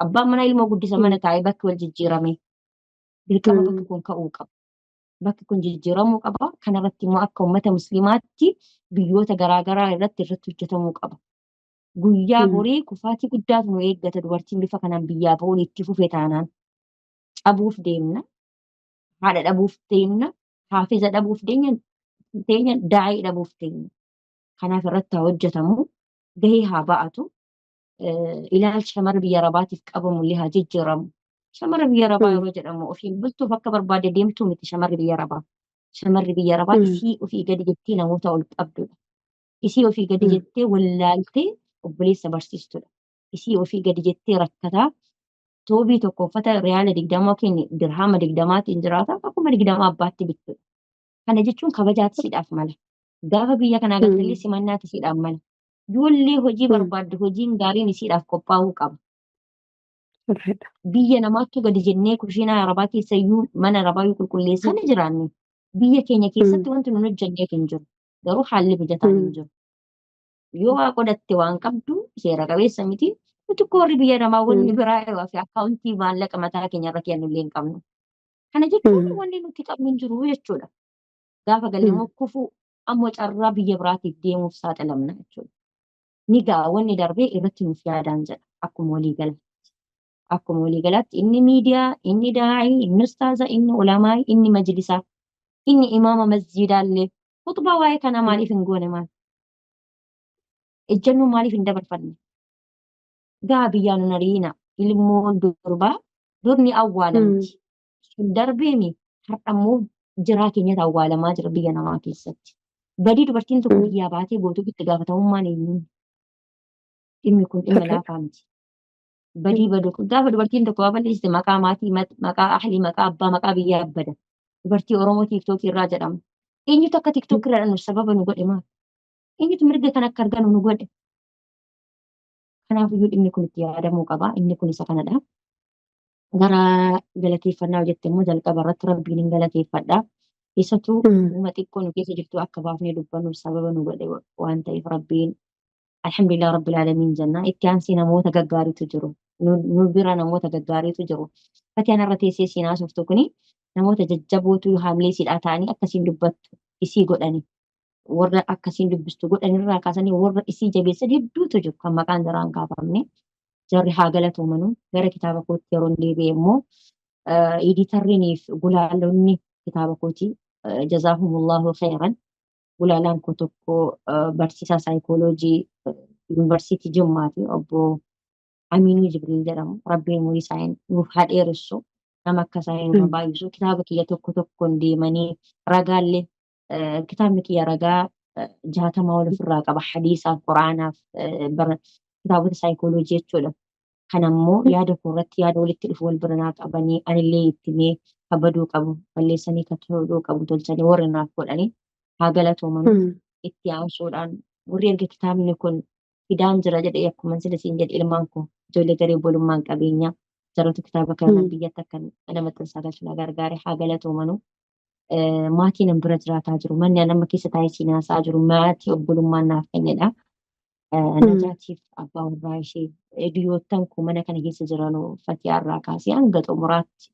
Abbaan manaa ilmoo guddisa mana taa'ee bakki wal jijjiirame. Dirqama bakki kun ka'uu qaba. Bakki kun jijjiiramuu qaba. Kanarratti immoo akka uummata musliimaatti biyyoota garaagaraa irratti hojjetamuu qaba. Guyyaa borii kufaatii guddaatu nu eeggata dubartiin bifa kanaan biyyaa ba'uun itti fufe taanaan. Cabuuf deemna. Haadha dhabuuf deemna. Haafiza dhabuuf teenya, daa'ii dhabuuf teenya. Kanaaf irratti haa hojjetamu. Gahee haa ba'atu. Ilaalcha shamarra biyya Arabaatiif qabamu illee haa jijjiiramu. Shamarra biyya Arabaa yeroo jedhamu ofiin bultuuf akka barbaade deemtuu miti shamarri biyya Arabaa. Shamarri biyya Arabaa isii ofii gadi jettee namoota ol qabdudha. Isii ofii gadi jettee wallaaltee obboleessa barsiistudha. Isii ofii gadi jettee rakkataa toobii tokko uffata riyaala 20 yookiin dirhaama 20tiin jiraata akkuma 20 abbaatti bittudha. Kana jechuun kabajaati siidhaaf mala. Gaafa biyya kanaa galtellee simannaati siidhaaf mala. Ijoollee hojii barbaaddu hojiin gaariin isiidhaaf qophaa'uu qaba. Biyya namaattu gadi jennee kushiinaa arabaa keessa iyyuu mana arabaa iyyuu qulqulleessaa ni jiraanne. Biyya keenya keessatti wanti nun hojjenneef hin jiru. Garuu haalli mijataan hin jiru. Yoo waa qodatte waan qabdu seera qabeessa miti. Nuti akka warri biyya namaa wanni biraa fi akkaawuntii maallaqa mataa keenya irra kennu illee hin qabnu. Kana jechuun wanni nuti qabnu hin jiru jechuudha. Gaafa galle immoo kufuu ammoo carraa biyya biraatiif deemuuf saaxilamna jechuudha. Ni ga'a wanni darbee irratti nuuf yaadaan jedha akkuma waliigalaatti. Akkuma waliigalaatti inni miidiyaa, inni daa'ii, inni ustaaza, inni ulamaa, inni majlisaa, inni imaama masjiidaallee khutbaa waa'ee kanaa maaliif hin goone maal? Ejjennoo maaliif hin dabarfanne? Gaa biyyaa nun ari'ina. Ilmoon durbaa durni awwaalamti. Sun darbeemi har'a immoo jiraa keenyatu awwaalamaa jira biyya namaa keessatti. Badii dubartiin tokko biyyaa baatee gootuuf itti gaafatamummaan eenyuun? Dhimmi kun dhimma laafaa miti. Badii badu gaafa dubartiin tokko waa balleessite maqaa maatii, maqaa ahlii, maqaa abbaa, maqaa biyyaa bada. Dubartii Oromoo tiiktookii irraa jedhama. Eenyutu akka tiiktookii irraa dhannu sababa nu godhe maal? Eenyutu mirga kan akka arganu nu godhe? Kanaaf iyyuu dhimmi kun itti yaadamuu qaba. Inni kun isa kanadha. Gara galateeffannaa jette immoo jalqaba irratti Rabbiin hin galateeffadha. Keessattuu uuma xiqqoo nu keessa jirtu akka baafnee dubbannuuf sababa nu godhe waan ta'eef Rabbiin alhamdulillah rabbil aalamiin jenna. Itti aansee namoota gaggaariitu jiru. Nu bira namoota gaggaariitu jiru. Fatiin irra teessee siin haasoftu kuni namoota jajjabootu haamilee siidhaa ta'anii akkasiin dubbattu isii godhani. Warra akkasiin dubbistu godhanirraa kaasanii warra isii jabeessan hedduutu jiru kan maqaan jaraa hin kaafamne. Jarri haa galatoomanuu. Gara kitaaba kootti yeroo deebi'e immoo editarriiniif gulaalonni kitaaba kootii jazaahumullahu khairan. Gulaalaan koo tokko barsiisaa saayikooloojii yuunivarsiitii Jimmaati obbo Amiinuu Jibriil jedhamu. Rabbiin umurii isaanii nuuf haa dheeressu. Nama akka isaanii nuuf haa baay'isu. Kitaaba kiyya tokko tokkoon deemanii ragaallee kitaabni kiyya ragaa 60 ol ofirraa qaba. Hadiisaaf, Quraanaaf, kitaabota saayikooloojii jechuudha. Kan ammoo yaada koo irratti yaada walitti dhufu wal bira naa qabanii anillee itti himee kan baduu qabu balleessanii kan toluu qabu tolchanii warri naaf godhanii haa galatooman. Itti aansuudhaan warri erga kitaabni kun fidaan jira jedhee akkuma sila siin jedhe ilmaan koo ijoollee garee obbolummaan qabeenyaa jaratu kitaaba kana biyyatti akka mana maxxansaa galchu na gargaare haa galatoomanuu. Maatii nan bira jiraataa jiru. Manni an amma keessa taa'ee siin haasa'aa jiru maatii obbolummaan naaf kennedha. Najaatiif abbaa warraa ishee hiriyoottan koo mana kana keessa jiran Fatiyaa irraa kaasee hanga xumuraatti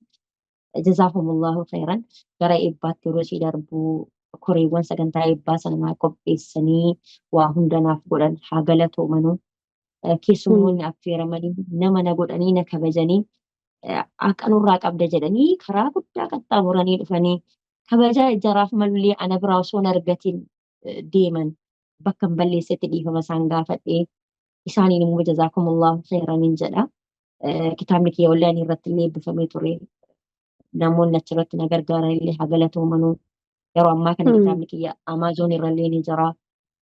jazaahumullahu khairan. Gara eebbaatti yeroo ishee darbu koreewwan sagantaa eebbaa sana naa qopheessanii waa hunda naaf godhan haa galatoomanuu. Keessummoonni affeeramanii nama na godhanii na kabajanii akka nurraa qabda jedhanii karaa guddaa qaxxaamuranii dhufanii kabajaa jaraaf malullee ana biraa osoo hin argatin deeman bakka hin balleessetti dhiifama isaan gaafadhee isaaniin immoo jazaakumullahu kheeraniin jedha. Kitaabni kiyya onlaayinii irratti illee eebbifamee ture. Namoonni achirratti na gargaaran illee haa galatoomanuu. Yeroo ammaa kana kitaabni kiyya Amaazoon irra illee ni jira.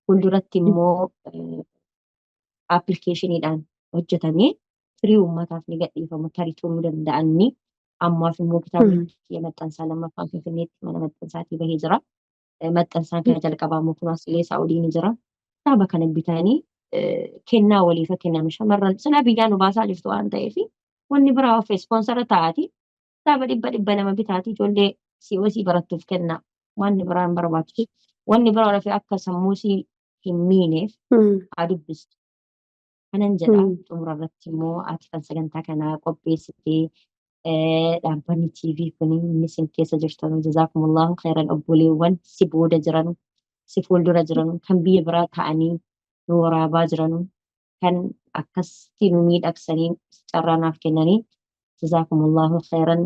Fuulduratti immoo appilikeeshiniidhaan hojjetamee firii uummataaf ni gadhiifama tarii turuu danda'anni. Ammaaf immoo kitaabni kiyya maxxansaa lammaffaan Finfinneetti mana maxxansaatii bahee jira. Maxxansaan kana jalqabaa immoo kun asilee Saa'udii ni jira. Kitaaba kana bitanii Kennaa waliif haa kennanu shamarran silaa biyyaa nu baasaa jirtu waan ta'eef wanni biraa of ispoonsara ta'aati kitaaba dhibba 200 bitaati ijoollee COC barattuuf kennaa wanni biraa hin barbaachisu wanni biraa lafee akka sammuu sii hin miineef haa dubbistu. Kanan jedha xumura irratti immoo ati kan sagantaa kanaa qopheessitee dhaabbanni TV kun inni isin keessa jirtan jazaakumullahu khairan obboleewwan si booda jiran si fuuldura jiran kan biyya biraa ta'anii nu waraabaa jiran kan akkasitti nu miidhagsanii carraa naaf kennanii jazaakumullahu khairan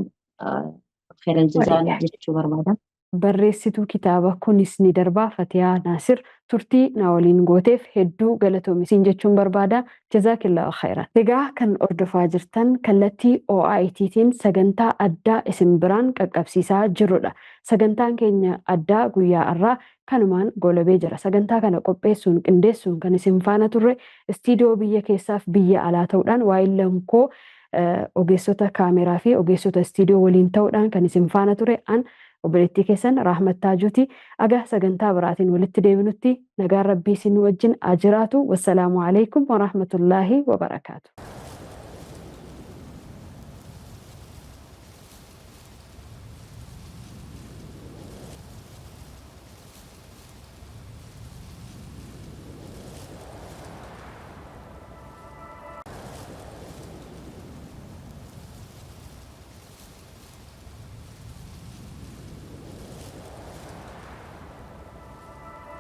khairal jazaan jechuu barbaada. Barreessituu kitaaba kunis ni darbaa Fatiyaa Naasir turtii na waliin gooteef hedduu galatoomi siin jechuun barbaada. Jazaakillaahu khairan. Egaa kan hordofaa jirtan kallattii OITtiin sagantaa addaa isin biraan qaqqabsiisaa jirrudha. Sagantaan keenya addaa guyyaa har'aa kanumaan goolabee jira. Sagantaa kana qopheessuun qindeessuun kan isin faana turre istiidiyoo biyya keessaaf biyya alaa ta'uudhaan waa'illan koo ogeessota kaameraa fi ogeessota istiidiyoo waliin ta'uudhaan kan isin faana ture an obboleettii keessan Rahmat Taajuuti. Aga sagantaa biraatiin walitti deebinutti nagaan rabbii isin wajjin haa jiraatu. Wassalaamu alaikum warahmatullaahi wabarakaatu.